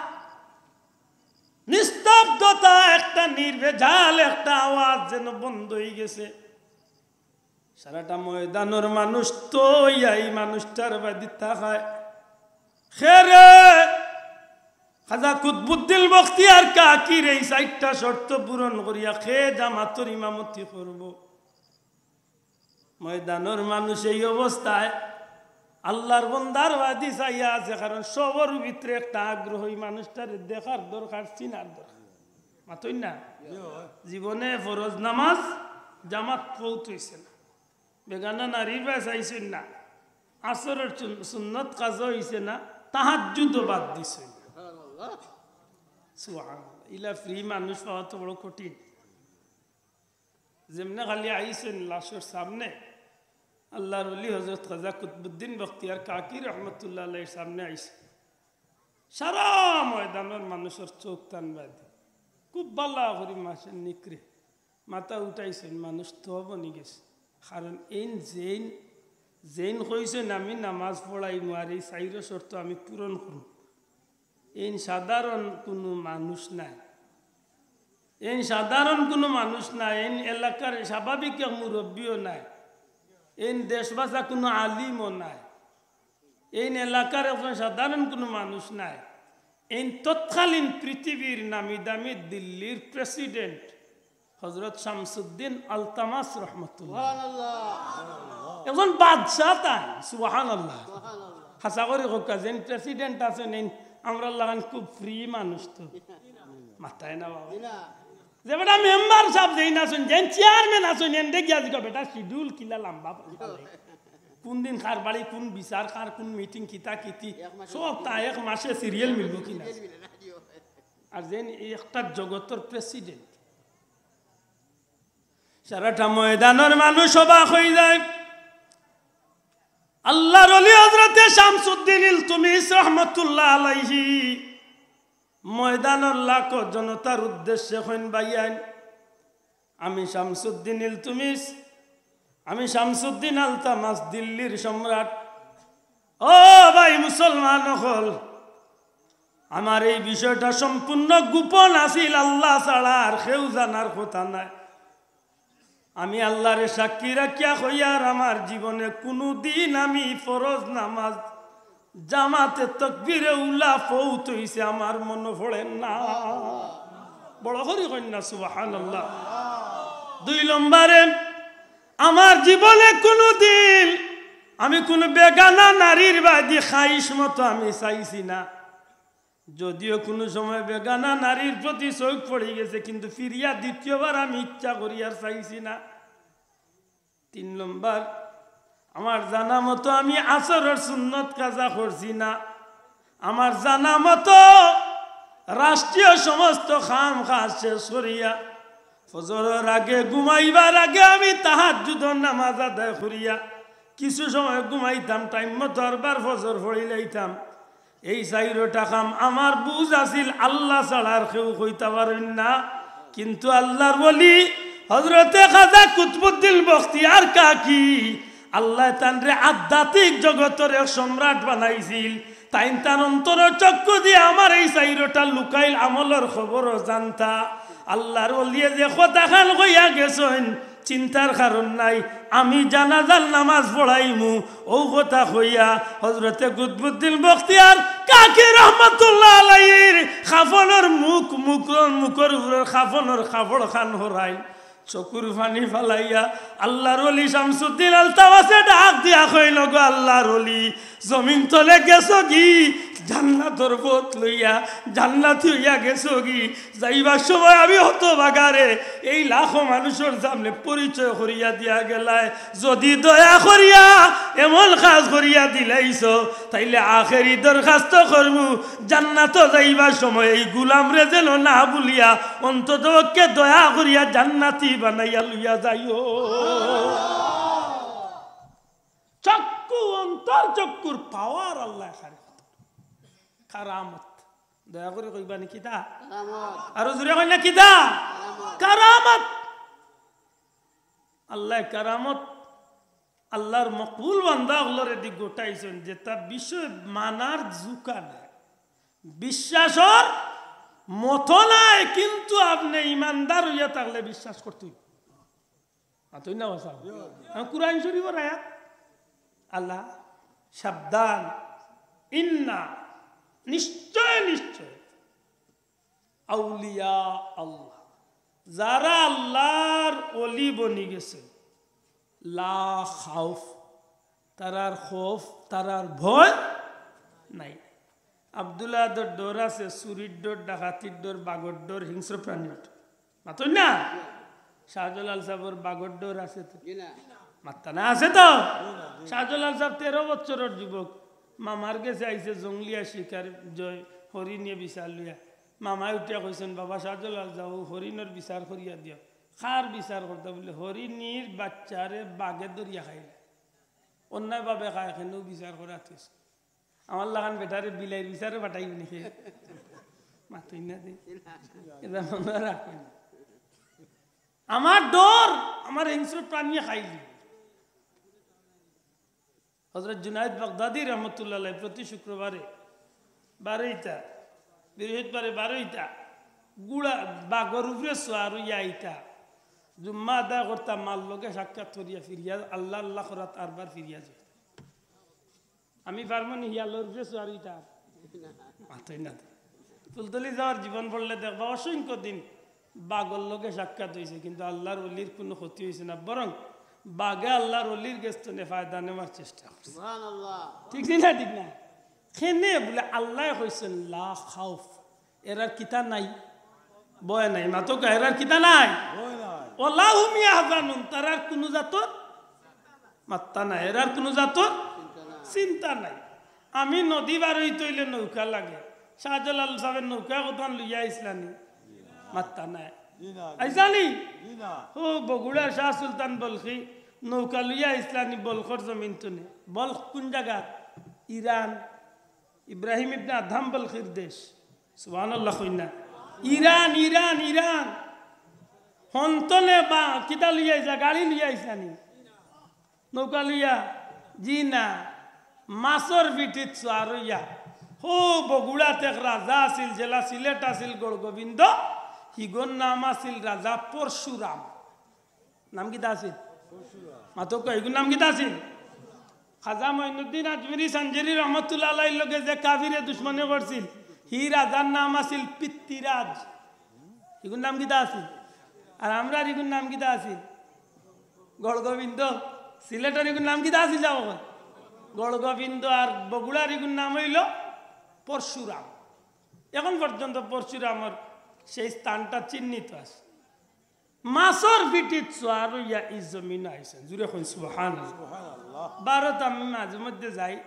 নিস্তব্ধতা, একটা নির্ভেজাল, একটা আওয়াজ যেন বন্ধ অই গেছে। সারাটা ময়দানর মানুষ তো অইয়া ই মানুষটার বাদি তাকায়। কে রে? খাজা কুতবুদ্দিন বখতিয়ার কাকির এই চাইরটা শর্ত পূরণ করিয়া কে জামাতর ইমামতি করবো? ময়দানর মানুষ এই অবস্থায় আল্লার বন্দার বাদি চাইয়া আছে, কারণ সবর ভিতরে একটা আগ্রহ, ই মানুষটারে দেখার দরকার, চিনার দরকার। মাতইন না? জীবনে ফরজ নামাজ জামাত ফৌত অইছে না, বেগানা নারীর বায় চাইছইন না, আসরর সুন-, সুন্নত কাজা অইছে না, তাহাজ্জুদও বাদ দিছইন। সুবহানাল্লাহ। ইলা ফ্রি মানুষ পাওয়া তো বড় কঠিন। যেমনে খালি আইছইন লাশর সামনে, আল্লার ওলি হজরত খাজা কুতবুদ্দিন বখতিয়ার কাকি রহমতুল্লাহ আলাইহির সামনে আইছইন। সারা ময়দানর মানুষর চউখ তান বাদি। খুব বালা করি মাসে নিকরে মাথা উঠাইছইন, মানুষ তো বনি গেছে। কারণ এইন যেইন, যেইন কইছইন, "আমি নামাজ পড়াইমু আর এই চাইরো শর্ত আমি পূরণ করমু।" এইন সাধারণ কুনু মানুষ নায়, এইন সাধারণ কুনু মানুষ নায়, এইন এলাকার স্বাভাবিক এক মুরব্বিও নায়, এইন দেশবাসা কুনু আলিমও নায়, এইন এলাকার একজন সাধারণ কুনু মানুষ নায়, এইন তৎকালীন পৃথিবীর নামি দামি দিল্লির প্রেসিডেন্ট হজরত শামসুদ্দিন আলতামাস রহমতুল্লাহ। সুবহানাল্লাহ। একজন বাদশাহ তাইন, সুবহানাল্লাহ। সুবহানাল্লাহ। হাছা করি কউক্কা, যেইন প্রেসিডেন্ট আছইন, এইন আমরার লাখান খুব ফ্রি মানুষ তো। মাতইন না বাবা। জি না। যে বেটা মেম্বার সাব যেইন আছইন, যেইন চেয়ারম্যান আছইন, এনরে গিয়া জিগাও, বেটা শিডিউল কিলা লাম্বা। কুন দিন কার বাড়ি, কুন বিচার, কার কুন মিটিং, কিতা কিতি, এক মাসে সব তা এক মাসে সিরিয়াল মিলবো কিনা? সিরিয়াল মিলে না, জি। আর যেইন এই একটা জগতর প্রেসিডেন্ট, সারাটা ময়দানর মানুষ অবাক অই যায়। আল্লার ওলি হজরতে শামসুদ্দিন ইলতুমিস রহমতুল্লাহ আলাইহি ময়দানর লাখো জনতার উদ্দেশ্যে কইন, "ভাইয়াইন, আমি শামসুদ্দিন ইলতুমিস, আমি শামসুদ্দিন আলতামাস, দিল্লির সম্রাট। ও ভাই মুসলমান অকল, আমার এই বিষয়টা সম্পূর্ণ গোপন আছিল, আল্লাহ ছাড়া আর কেউ জানার কথা নায়। আমি আল্লারে সাক্ষী রাখিয়া কইয়ার, আমার জীবনে কুনুদিন আমি ফরজ নামাজ জামাতে তকবিরে উলা ফৌত অইছে আমার মনো পড়ে না।" বড় করি কইন না, সুবহানাল্লাহ। দুই নম্বরে, আমার জীবনে কুনুদিন আমি কুনু বেগানা নারীর বায়দি খাইশ মতো আমি চাইছি না। যদিও কুনু সময় বেগানা নারীর প্রতি চউখ পড়ি গেছে, কিন্তু ফিরিয়া দ্বিতীয়বার আমি ইচ্ছা করিয়া চাইছি না। তিন নম্বর, আমার জানা মতো আমি আসরর সুন্নত কাজা করছি না। আমার জানা মতো রাষ্ট্রীয় সমস্ত কাম কাজ শেষ করিয়া ফজরর আগে, ঘুমাইবার আগে আমি তাহাজ্জুদর নামাজ আদায় করিয়া কিছু সময় ঘুমাইতাম, টাইম মতো আরবার ফজর পড়িলাইতাম। এই চাইরোটা কাম আমার বুঝ আছিল, আল্লাহ ছাড়া আর কেউ কইতা পারইন না। কিন্তু আল্লাহর ওলি হযরতে খাজা কুতবুদ্দিন বখতিয়ার কাকি, আল্লায় তানরে আধ্যাত্মিক জগতর এক সম্রাট বানাইছিল। তাইন তান অন্তরর চক্ষু দিয়া আমার এই চাইরোটা লুকাইল আমলর খবরও জানতা। আল্লাহর ওলিয়ে যে কথাখান কইয়া গেছইন, চিন্তার কারণ নাই। আমি জানাজার নামাজ পড়াইমু, অউ কথা কইয়া হযরতে কুতবুদ্দিন বখতিয়ার কাকি রহমতুল্লাহ আলাইহির কাফনর মুখ, মুখ, মুখর উপরর কাফনর কাপড় খান হরাইল। চকুর পানি ফালাইয়া আল্লাহর ওলি শামসুদ্দিন আলতামাশে ডাক দিয়া কইল, "গো আল্লাহর ওলি, জমিন তলে গেছো গি, জান্নাতর পথ লইয়া জান্নাতি হইয়া গেছো গি।" যাইবার সময় আমি হতভাগারে এই লাখো মানুষর সামনে পরিচয় করিয়া দিয়া গেলায়। যদি দয়া করিয়া এমন কাজ করিয়া দিলাইছো, তাইলে আখেরি দরখাস্ত করমু, জান্নাতো যাইবার সময় এই গুলামরে যেন না ভুলিয়া অন্তত পক্ষে দয়া করিয়া জান্নাতি বানাইয়া লইয়া যাইও। চক্ষু, অন্তর চক্ষুর পাওয়ার আল্লায় খালি কারামত। দয়া করি কইবা নি কিতা? কারামত। আরো জোরে কই না কিতা? কারামত। কারামত। আল্লায় কারামত আল্লাহর মকবুল বান্দা অকলরে দি গোটাইছইন, যেটা বিষয় মানার জুকা নাই, বিশ্বাসর মতো নাই, কিন্তু আপনে ইমানদার হইয়া থাকলে বিশ্বাস করতে অইবো। মাতইন না বাসা? আমি কুরআন শরীফর আয়াত, আল্লাহ, সাবধান, ইন্না, নিশ্চয়, নিশ্চয়, আউলিয়া আল্লাহ, যারা আল্লাহর ওলি বনি গেছে, লা খাউফ, তারার খৌফ, তারার ভয় নাই। আব্দুল আহাদর ডর আছে, চুরির ডর, ডাকাতির ডর, বাঘর ডর, হিংস্র প্রাণীর ডর। মাতইন না? শাহজালাল সাহেবর বাঘর ডর আছে তো? জি না। মাত্তা না, আছে তো? শাহজালাল সাহেব তেরো বছরর যুবক, মামার গেছে আইছে জংলিয়া শিকার, জয় হরিণে বিচার লইয়া। মামায় উঠিয়া কইছইন, "বাবা শাহজালাল, যাও হরিণর বিচার করিয়া দিও।" "কার বিচার করতা?" বলে, "হরিণীর বাচ্চারে বাঘে ধরিয়া খাইলে।" অন্যায়ভাবে খায়, কেনেও বিচার করা ঠিক। আমার লাখান বেটারে বিলাইর বিচারে পাঠাইবো নি কে? মাতইন না দে। এটা মনে রাখইন। আমার ডর, আমার হিংস্র প্রাণীয়ে খাইলি। হযরত জুনায়েদ বাগদাদি রহমতুল্লাহ আলাইহি প্রতি শুক্রবারে বারইটা, বৃহস্পতিবারে বারইটা, গুড়া বাঘর উপরে সোয়ার অইয়া আইতা। জুম্মা আদায় করতা, মার লগে সাক্ষাৎ করিয়া ফিরিয়া, আল্লাহ আল্লাহ করাত আরবার ফিরিয়া যাইতা। আমি পারমু নি হিয়ালর উপরে সোয়ার অইতাম? মাতইন না। ফুলতলি যাওয়ার জীবন পড়লে দেখবা, অসংখ্য দিন বাঘর লগে সাক্ষাৎ অইছে, কিন্তু আল্লাহর ওলির কুনু ক্ষতি অইছে না, বরং বাঘে আল্লাহর ওলির গেছ থনে ফায়দা নেওয়ার চেষ্টা করছে। সুবহানাল্লাহ। ঠিক নি না? ঠিক না? কেনে বলে আল্লায় কইছইন, "লা খাউফ", এরার কিতা নাই? ভয় নাই। মাতউক্কা, এরার কিতা নাই? ভয় নাই। "ওয়ালা হুম ইয়াহজানুন", তারার কুনু জাতর মাত্তা নাই, এরার কুনু জাতর চিন্তা নাই। আমি নদী বারইতে অইলে নৌকা লাগে। শাহজালাল সাহেবের নৌকা কতখান লইয়া আইছলা নি? মাত্তা নাই। জি না, জি আইছলা নি? জি না। ও বগুড়ার শাহ সুলতান বলখি নৌকা লইয়া আইছলা নি বলখর জমিন থনে? বলখ কুন জাগাত? ইরান। ইব্রাহিম ইবনে আদহাম বলখির দেশ। সুবহানাল্লাহ কইন না। Iran, Iran, Iran. হন থনে বা কিতা লইয়া আইছলা? গাড়ি লইয়া আইছলা নি? নৌকা লইয়া? জি না, মাছর পিঠিত সোয়ার অইয়া। হো বগুড়াত এক রাজা আছিল, জেলা সিলেট আছিল, গড়গোবিন্দ। হিগর নাম আছিল রাজা পরশুরাম। নাম কিতা আছিল? মাতউক্কা, হিগুর নাম কিতা আছিল? খাজা মঈনুদ্দিন আজমিরি সানজেরি রহমতুল্লাহ আলাইহির লগে যে কাফিরে দুশমনি করছিল, হি রাজার নাম আছিল পিতৃরাজ। হিগুর নাম কিতা আছিল? আর আমরার হিগুর নাম কিতা আছিল? গড়গোবিন্দ, সিলেটর ইগুর নাম কিতা আছিল যাও এখন? গড়গোবিন্দ। আর বগুড়ার ইগুর নাম অইলো পরশুরাম। এখন পর্যন্ত পরশুরামর সেই স্থানটা চিহ্নিত আছে। মাছর পিঠিত সোয়ার অইয়া ই জমিনো আইছইন। জুরে কইন সুবহানাল্লাহ। ভারত আমি মাঝে মধ্যে যাই,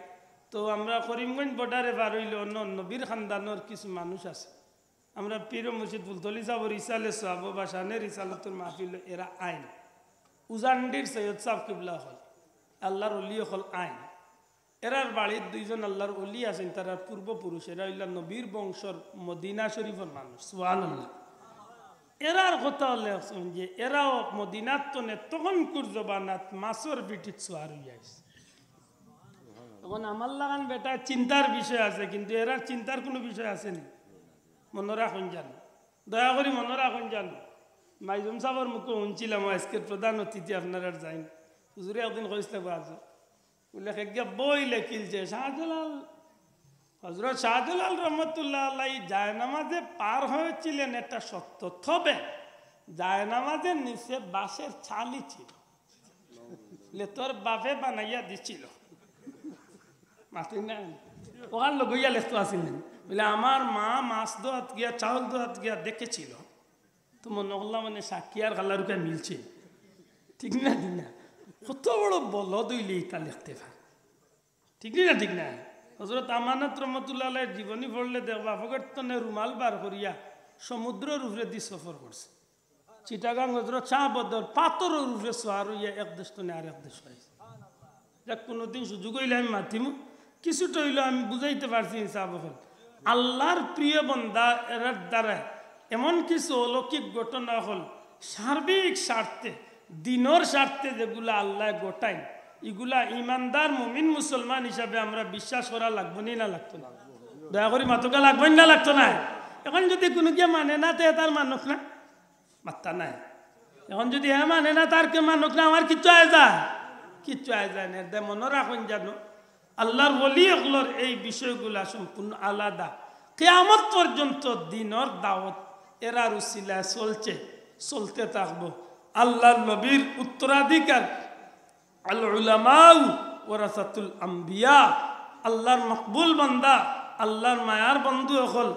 তো আমরা করিমগঞ্জ বর্ডারে পার অইলে অন্য অন্য বীর খানদানর কিছু মানুষ আছে। আমরা পীর মুর্শিদ ফুলতলি সাবর ইসালে সওয়াব বা শানে রিসালতর মাহফিল এরা আইন। উজানডির সৈয়দ সাব কিবলা অকল, আল্লার অলি অকল আইন। এরার বাড়িত দুইজন আল্লার অলি আছইন, তারার পূর্বপুরুষ, এরা অইলা নবীর বংশর মদিনা শরীফর মানুষ। সুবহানাল্লাহ। এরার কথা অইলো যে এরাও মদিনাত তনে তখনকুর জমানাত মাছর পিঠিত সোয়ার অইয়া আইছে। এখন আমার লাখান বেটা চিন্তার বিষয় আছে, কিন্তু এরার চিন্তার কুনু বিষয় আছে নি? মনো রাখইন যানু, দয়া করি মনো রাখইন যানু। মাইজুম সাবর মুখো হুনছিলাম, আইজকের প্রধান অতিথি আপনারার যাইন, হুজুরে একদিন কইছলা বাজু, উল্লেখ গিয়া বই লেখিলছে শাহজালাল, হযরত শাহজালাল রহমতুল্লাহ আলাইহি জায়নামাজে পার হয়েছিলেন, এটা সত্য, তবে জায়নামাজের নিচে বাঁশের ছালি ছিল, লে তোর বাপে বানাইয়া দিছিল। মাতইন না, ওখান লগইয়া লেখতো আছিল না। বলে, "আমার মা মাছ ধোয়াত গিয়া, চাউল ধোয়াত গিয়া দেখেছিল।" তো মনো করলাম, মানে, সাক্ষী আর কাল্লারুকা মিলছে। ঠিক না, ঠিক না? কত বড় বলদ অইলে ইতা লেখতে পারে। ঠিক নি না, ঠিক না? হযরত আমানত রহমতুল্লাহ আলাইহির জীবনী পড়লে দেখবা, পকেট তনে রুমাল বার করিয়া সমুদ্রর উপরেদি সফর করছে। চিটাগাং হযরত শাহ বদর পাথরর উপরে সোয়ার অইয়া এক দেশ তনে আরেক দেশ অইছে। যাক, কুনুদিন সুযোগ অইলে আমি মাতিমু, কিছুটা অইলেও আমি বুঝাইতে পারছি ইনসাফ অকল। আল্লার প্রিয় বন্দা এরার দ্বারা এমন কিছু অলৌকিক ঘটনা অকল সার্বিক স্বার্থে, দিনর স্বার্থে যেগুলা আল্লায় ঘটাইন, ইগুলা ইমানদার মুমিন মুসলমান হিসাবে আমরা বিশ্বাস করা লাগবো নি না লাগতো না? দয়া করি মাতউক্কা, লাগবো নি না লাগতো না? এখন যদি কুনু গিয়া মানে না, তে তার মানুষ না, মাত্তা নাই। এখন যদি হে মানে না, তার কে মানুষ না, আমার কিচ্ছু আয় যায়, কিচ্ছু আয় যায় না। এর দে মনো রাখইন যানু, আল্লার ওলি অকলর এই বিষয়গুলা সম্পূর্ণ আলাদা। কিয়ামত পর্যন্ত দিনর দাওয়াত এরার উসিলায় চলছে, চলতে থাকবো। আল্লার নবীর উত্তরাধিকার, আল উলামাউ ওয়ারাসাতুল আম্বিয়া, আল্লার মকবুল বান্দা, আল্লার মায়ার বন্ধু অকল,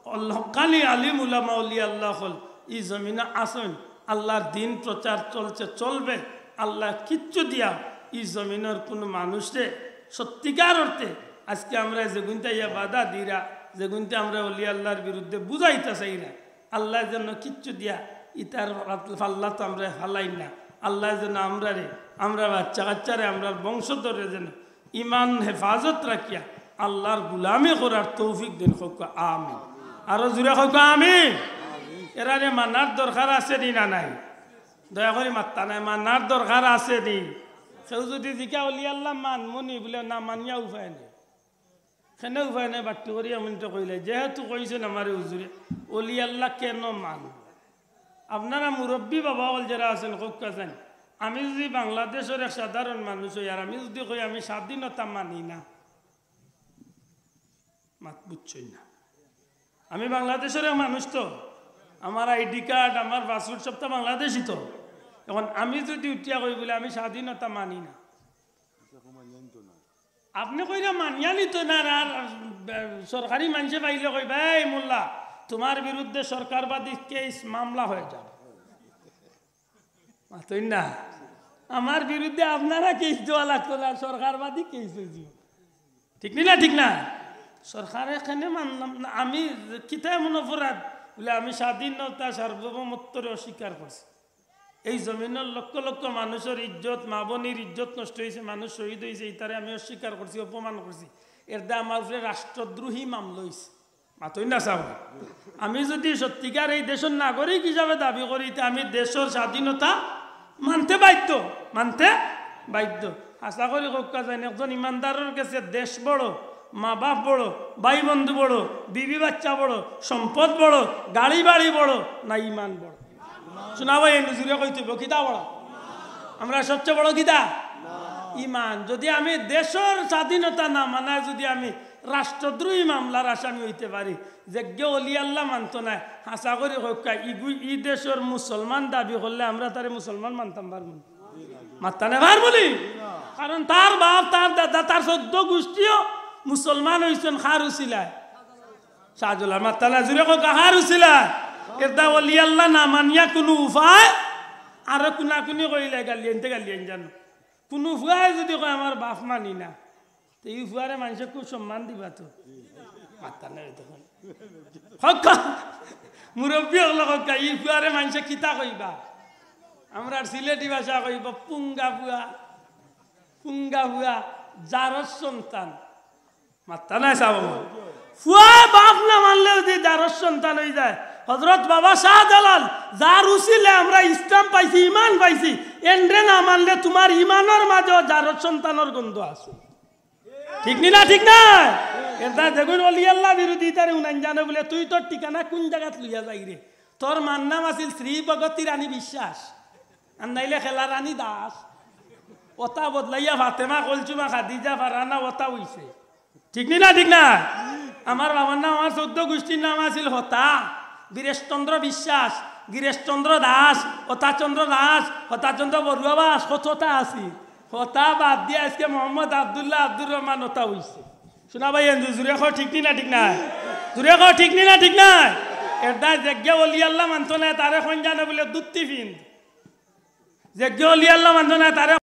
অল হক্কানি আলিম উলামা অলি আল্লাহ অকল ই জমিনো আছইন। আল্লার দিন প্রচার চলছে, চলবে। আল্লায় কিচ্ছু দিয়া ই জমিনর কুনু মানুষরে সত্যিকার অর্থে আইজকে আমরা যেগুনতে ইয়া বাধা দিরা, যেগুনতে আমরা অলি আল্লার বিরুদ্ধে বুঝাইতা চাইরা, আল্লায় যেন কিচ্ছু দিয়া ইতার পাল্লাত আমরা ফালাইন না। আল্লায় যেন আমরারে, আমরার বাচ্চা কাচ্চারে, আমরার বংশধররে যেন ইমান হেফাজত রাখিয়া আল্লার গুলামি করার তৌফিক দেইন। কউক্কা আমিন। আরো জুরে কউক্কা আমিন। এরারে মানার দরকার আছে নি না নাই? দয়া করি মাত্তা নাই, মানার দরকার আছে নি? কেউ যদি জিকা অলি আল্লা মানমু নি, বুলে না মানিয়া উপায় নাই। কেনে উপায় নাই, বাট্টি করি এমনটা কইলে, যেহেতু কইছইন আমারে হুজুরে, অলি আল্লা কেনে মানবো? আপনারা মুরব্বি বাবা অকল যেরা আছইন, কউক্কা চাইন, আমি যদি বাংলাদেশর এক সাধারণ মানুষ অই, আর আমি যদি কই আমি স্বাধীনতা মানি না, মাত বুঝছইন না। আমি বাংলাদেশর এক মানুষ তো, আমার আইডি কার্ড, আমার পাসপোর্ট সবতা বাংলাদেশি তো। এখন আমি যদি উঠিয়া কই বুলে আমি স্বাধীনতা মানি না, আপনে কইরা মানিয়া নিতো না, আর, আর, আর সরকারি মানষে পাইলে কইবা, "এই মোল্লা, তুমার বিরুদ্ধে সরকারবাদী কেস মামলা অইযাবে।" মাতইন না, আমার বিরুদ্ধে আপনারা কেস দেওয়া লাগতো না, সরকারবাদী কেস অইযিবো। ঠিক নি না? ঠিক না? সরকারে কেনে মানলাম না, আমি কিতা এমন অপরাধ? বুলে আমি স্বাধীনতা সার্বভৌমত্বরে অস্বীকার করছি। এই জমিনর লক্ষ লক্ষ মানুষর ইজ্জত, মা বইনর ইজ্জত নষ্ট অইছে, মানুষ শহীদ অইছে, ইতারে আমি অস্বীকার করছি, অপমান করছি। এর দ্বারা আমার উপরে রাষ্ট্রদ্রোহী মামলা অইছে। মাতইন না চাও। আমি যদি সত্যিকার এই দেশর নাগরিক হিসাবে দাবি করি, তে আমি দেশর স্বাধীনতা মানতে বাধ্য, মানতে বাধ্য। আশা করি কউক্কা চাইন, একজন ইমানদারর গেছে দেশ বড়, মা বাপ বড়, ভাই বন্ধু বড়, বিবি বাচ্চা বড়, সম্পদ বড়, গাড়ি বাড়ি বড়, না ইমান বড়? শোনা ভাই, এই নজুরে কইতে অইবো, কিতা বড়? আমরা সবচেয়ে বড় কিতা? ইমান। যদি আমি দেশর স্বাধীনতা না মানায়, যদি আমি রাষ্ট্রদ্রোহী মামলার আসামি অইতে পারি, যেগিয়ে অলি আল্লা মানতো নায়, হাছা করি কউক্কা, ইগু-, ই দেশর মুসলমান দাবি করলে আমরা তারে মুসলমান মানতাম পারমু নি? মাত্তা না পারমু নি? কারণ তার বাপ, তার দাদা, তার চৌদ্দ গুষ্টিও মুসলমান অইছইন। কার উছিলায়? শাহজালাল। মাত্তা না, জুরে কউক্কা, কার উছিলায়? এরদায় অলি আল্লাহ না মানিয়া কুনু উপায়, আরো কুনাকুনি কইলে গালিয়াইনতে গালিয়াইন জানো। কুনু ফুয়ায় যুদি কয়, "আমার বাপ মানি না", তে ই ফুয়ারে মানষে খুব সম্মান দিবা তো। মাত্তা না রে তখন। কউক্কা, মুরব্বি অকলে কউক্কা, ই ফুয়ারে মানষে কিতা কইবা? আমরার সিলেটি ভাষা কইবা, "পুঙ্গা ফুয়া, পুঙ্গা ফুয়া, জারর সন্তান।" মাত্তা নায় সাব। ফুয়ায় বাপ না মানলেও যে জারর সন্তান অইযায়। হজরত বাবা শাহজালাল, যার উছিলে আমরা ইসলাম পাইছি, ইমান পাইছি, এনরে না মানলে তুমার ইমানর মাজেও জারর সন্তানর গন্ধ আছে। ঠিক নি না? ঠিক নায়? এরদায় যেগুন অলি আল্লাহ বিরোধী, তারে হুনাইন জানো বুলে, "তুই তোর ঠিকানা কুন জাগাত লইয়া যাইরে? তোর মার নাম আছিল শ্রী ভগতী রানী বিশ্বাস, আর নাইলে খেলা রানী দাস।" অতা বদলাইয়া ফাতেমা, কলসুমা, খাদিজা, ফারহানা অতা অইছে। ঠিক নি না? ঠিক নায়? আমার বাবার নাম, আমার চৌদ্দ গুষ্টির নাম আছিল হতা, বীরেশচন্দ্র বিশ্বাস, গিরেশচন্দ্র দাস, হতাচন্দ্র দাস, হতাচন্দ্র বড়ুয়া বাস, কততা আছিল। হতা বাদ দিয়া আইজকে মোহাম্মদ আব্দুল্লাহ, আব্দুর রহমান অতা অইছে। শুনা ভাই, এন্দু জুরে কও, ঠিক নি না? ঠিক নায়? জুরে কও, ঠিক নি না? ঠিক নায়? এরদায় যেগিয়ে অলি আল্লাহ মানতো নায়, তারে কইন জানো বুলে দুত্তি ফিন্দ। যেগিয়ে অলি আল্লাহ মানতো নায়, তারে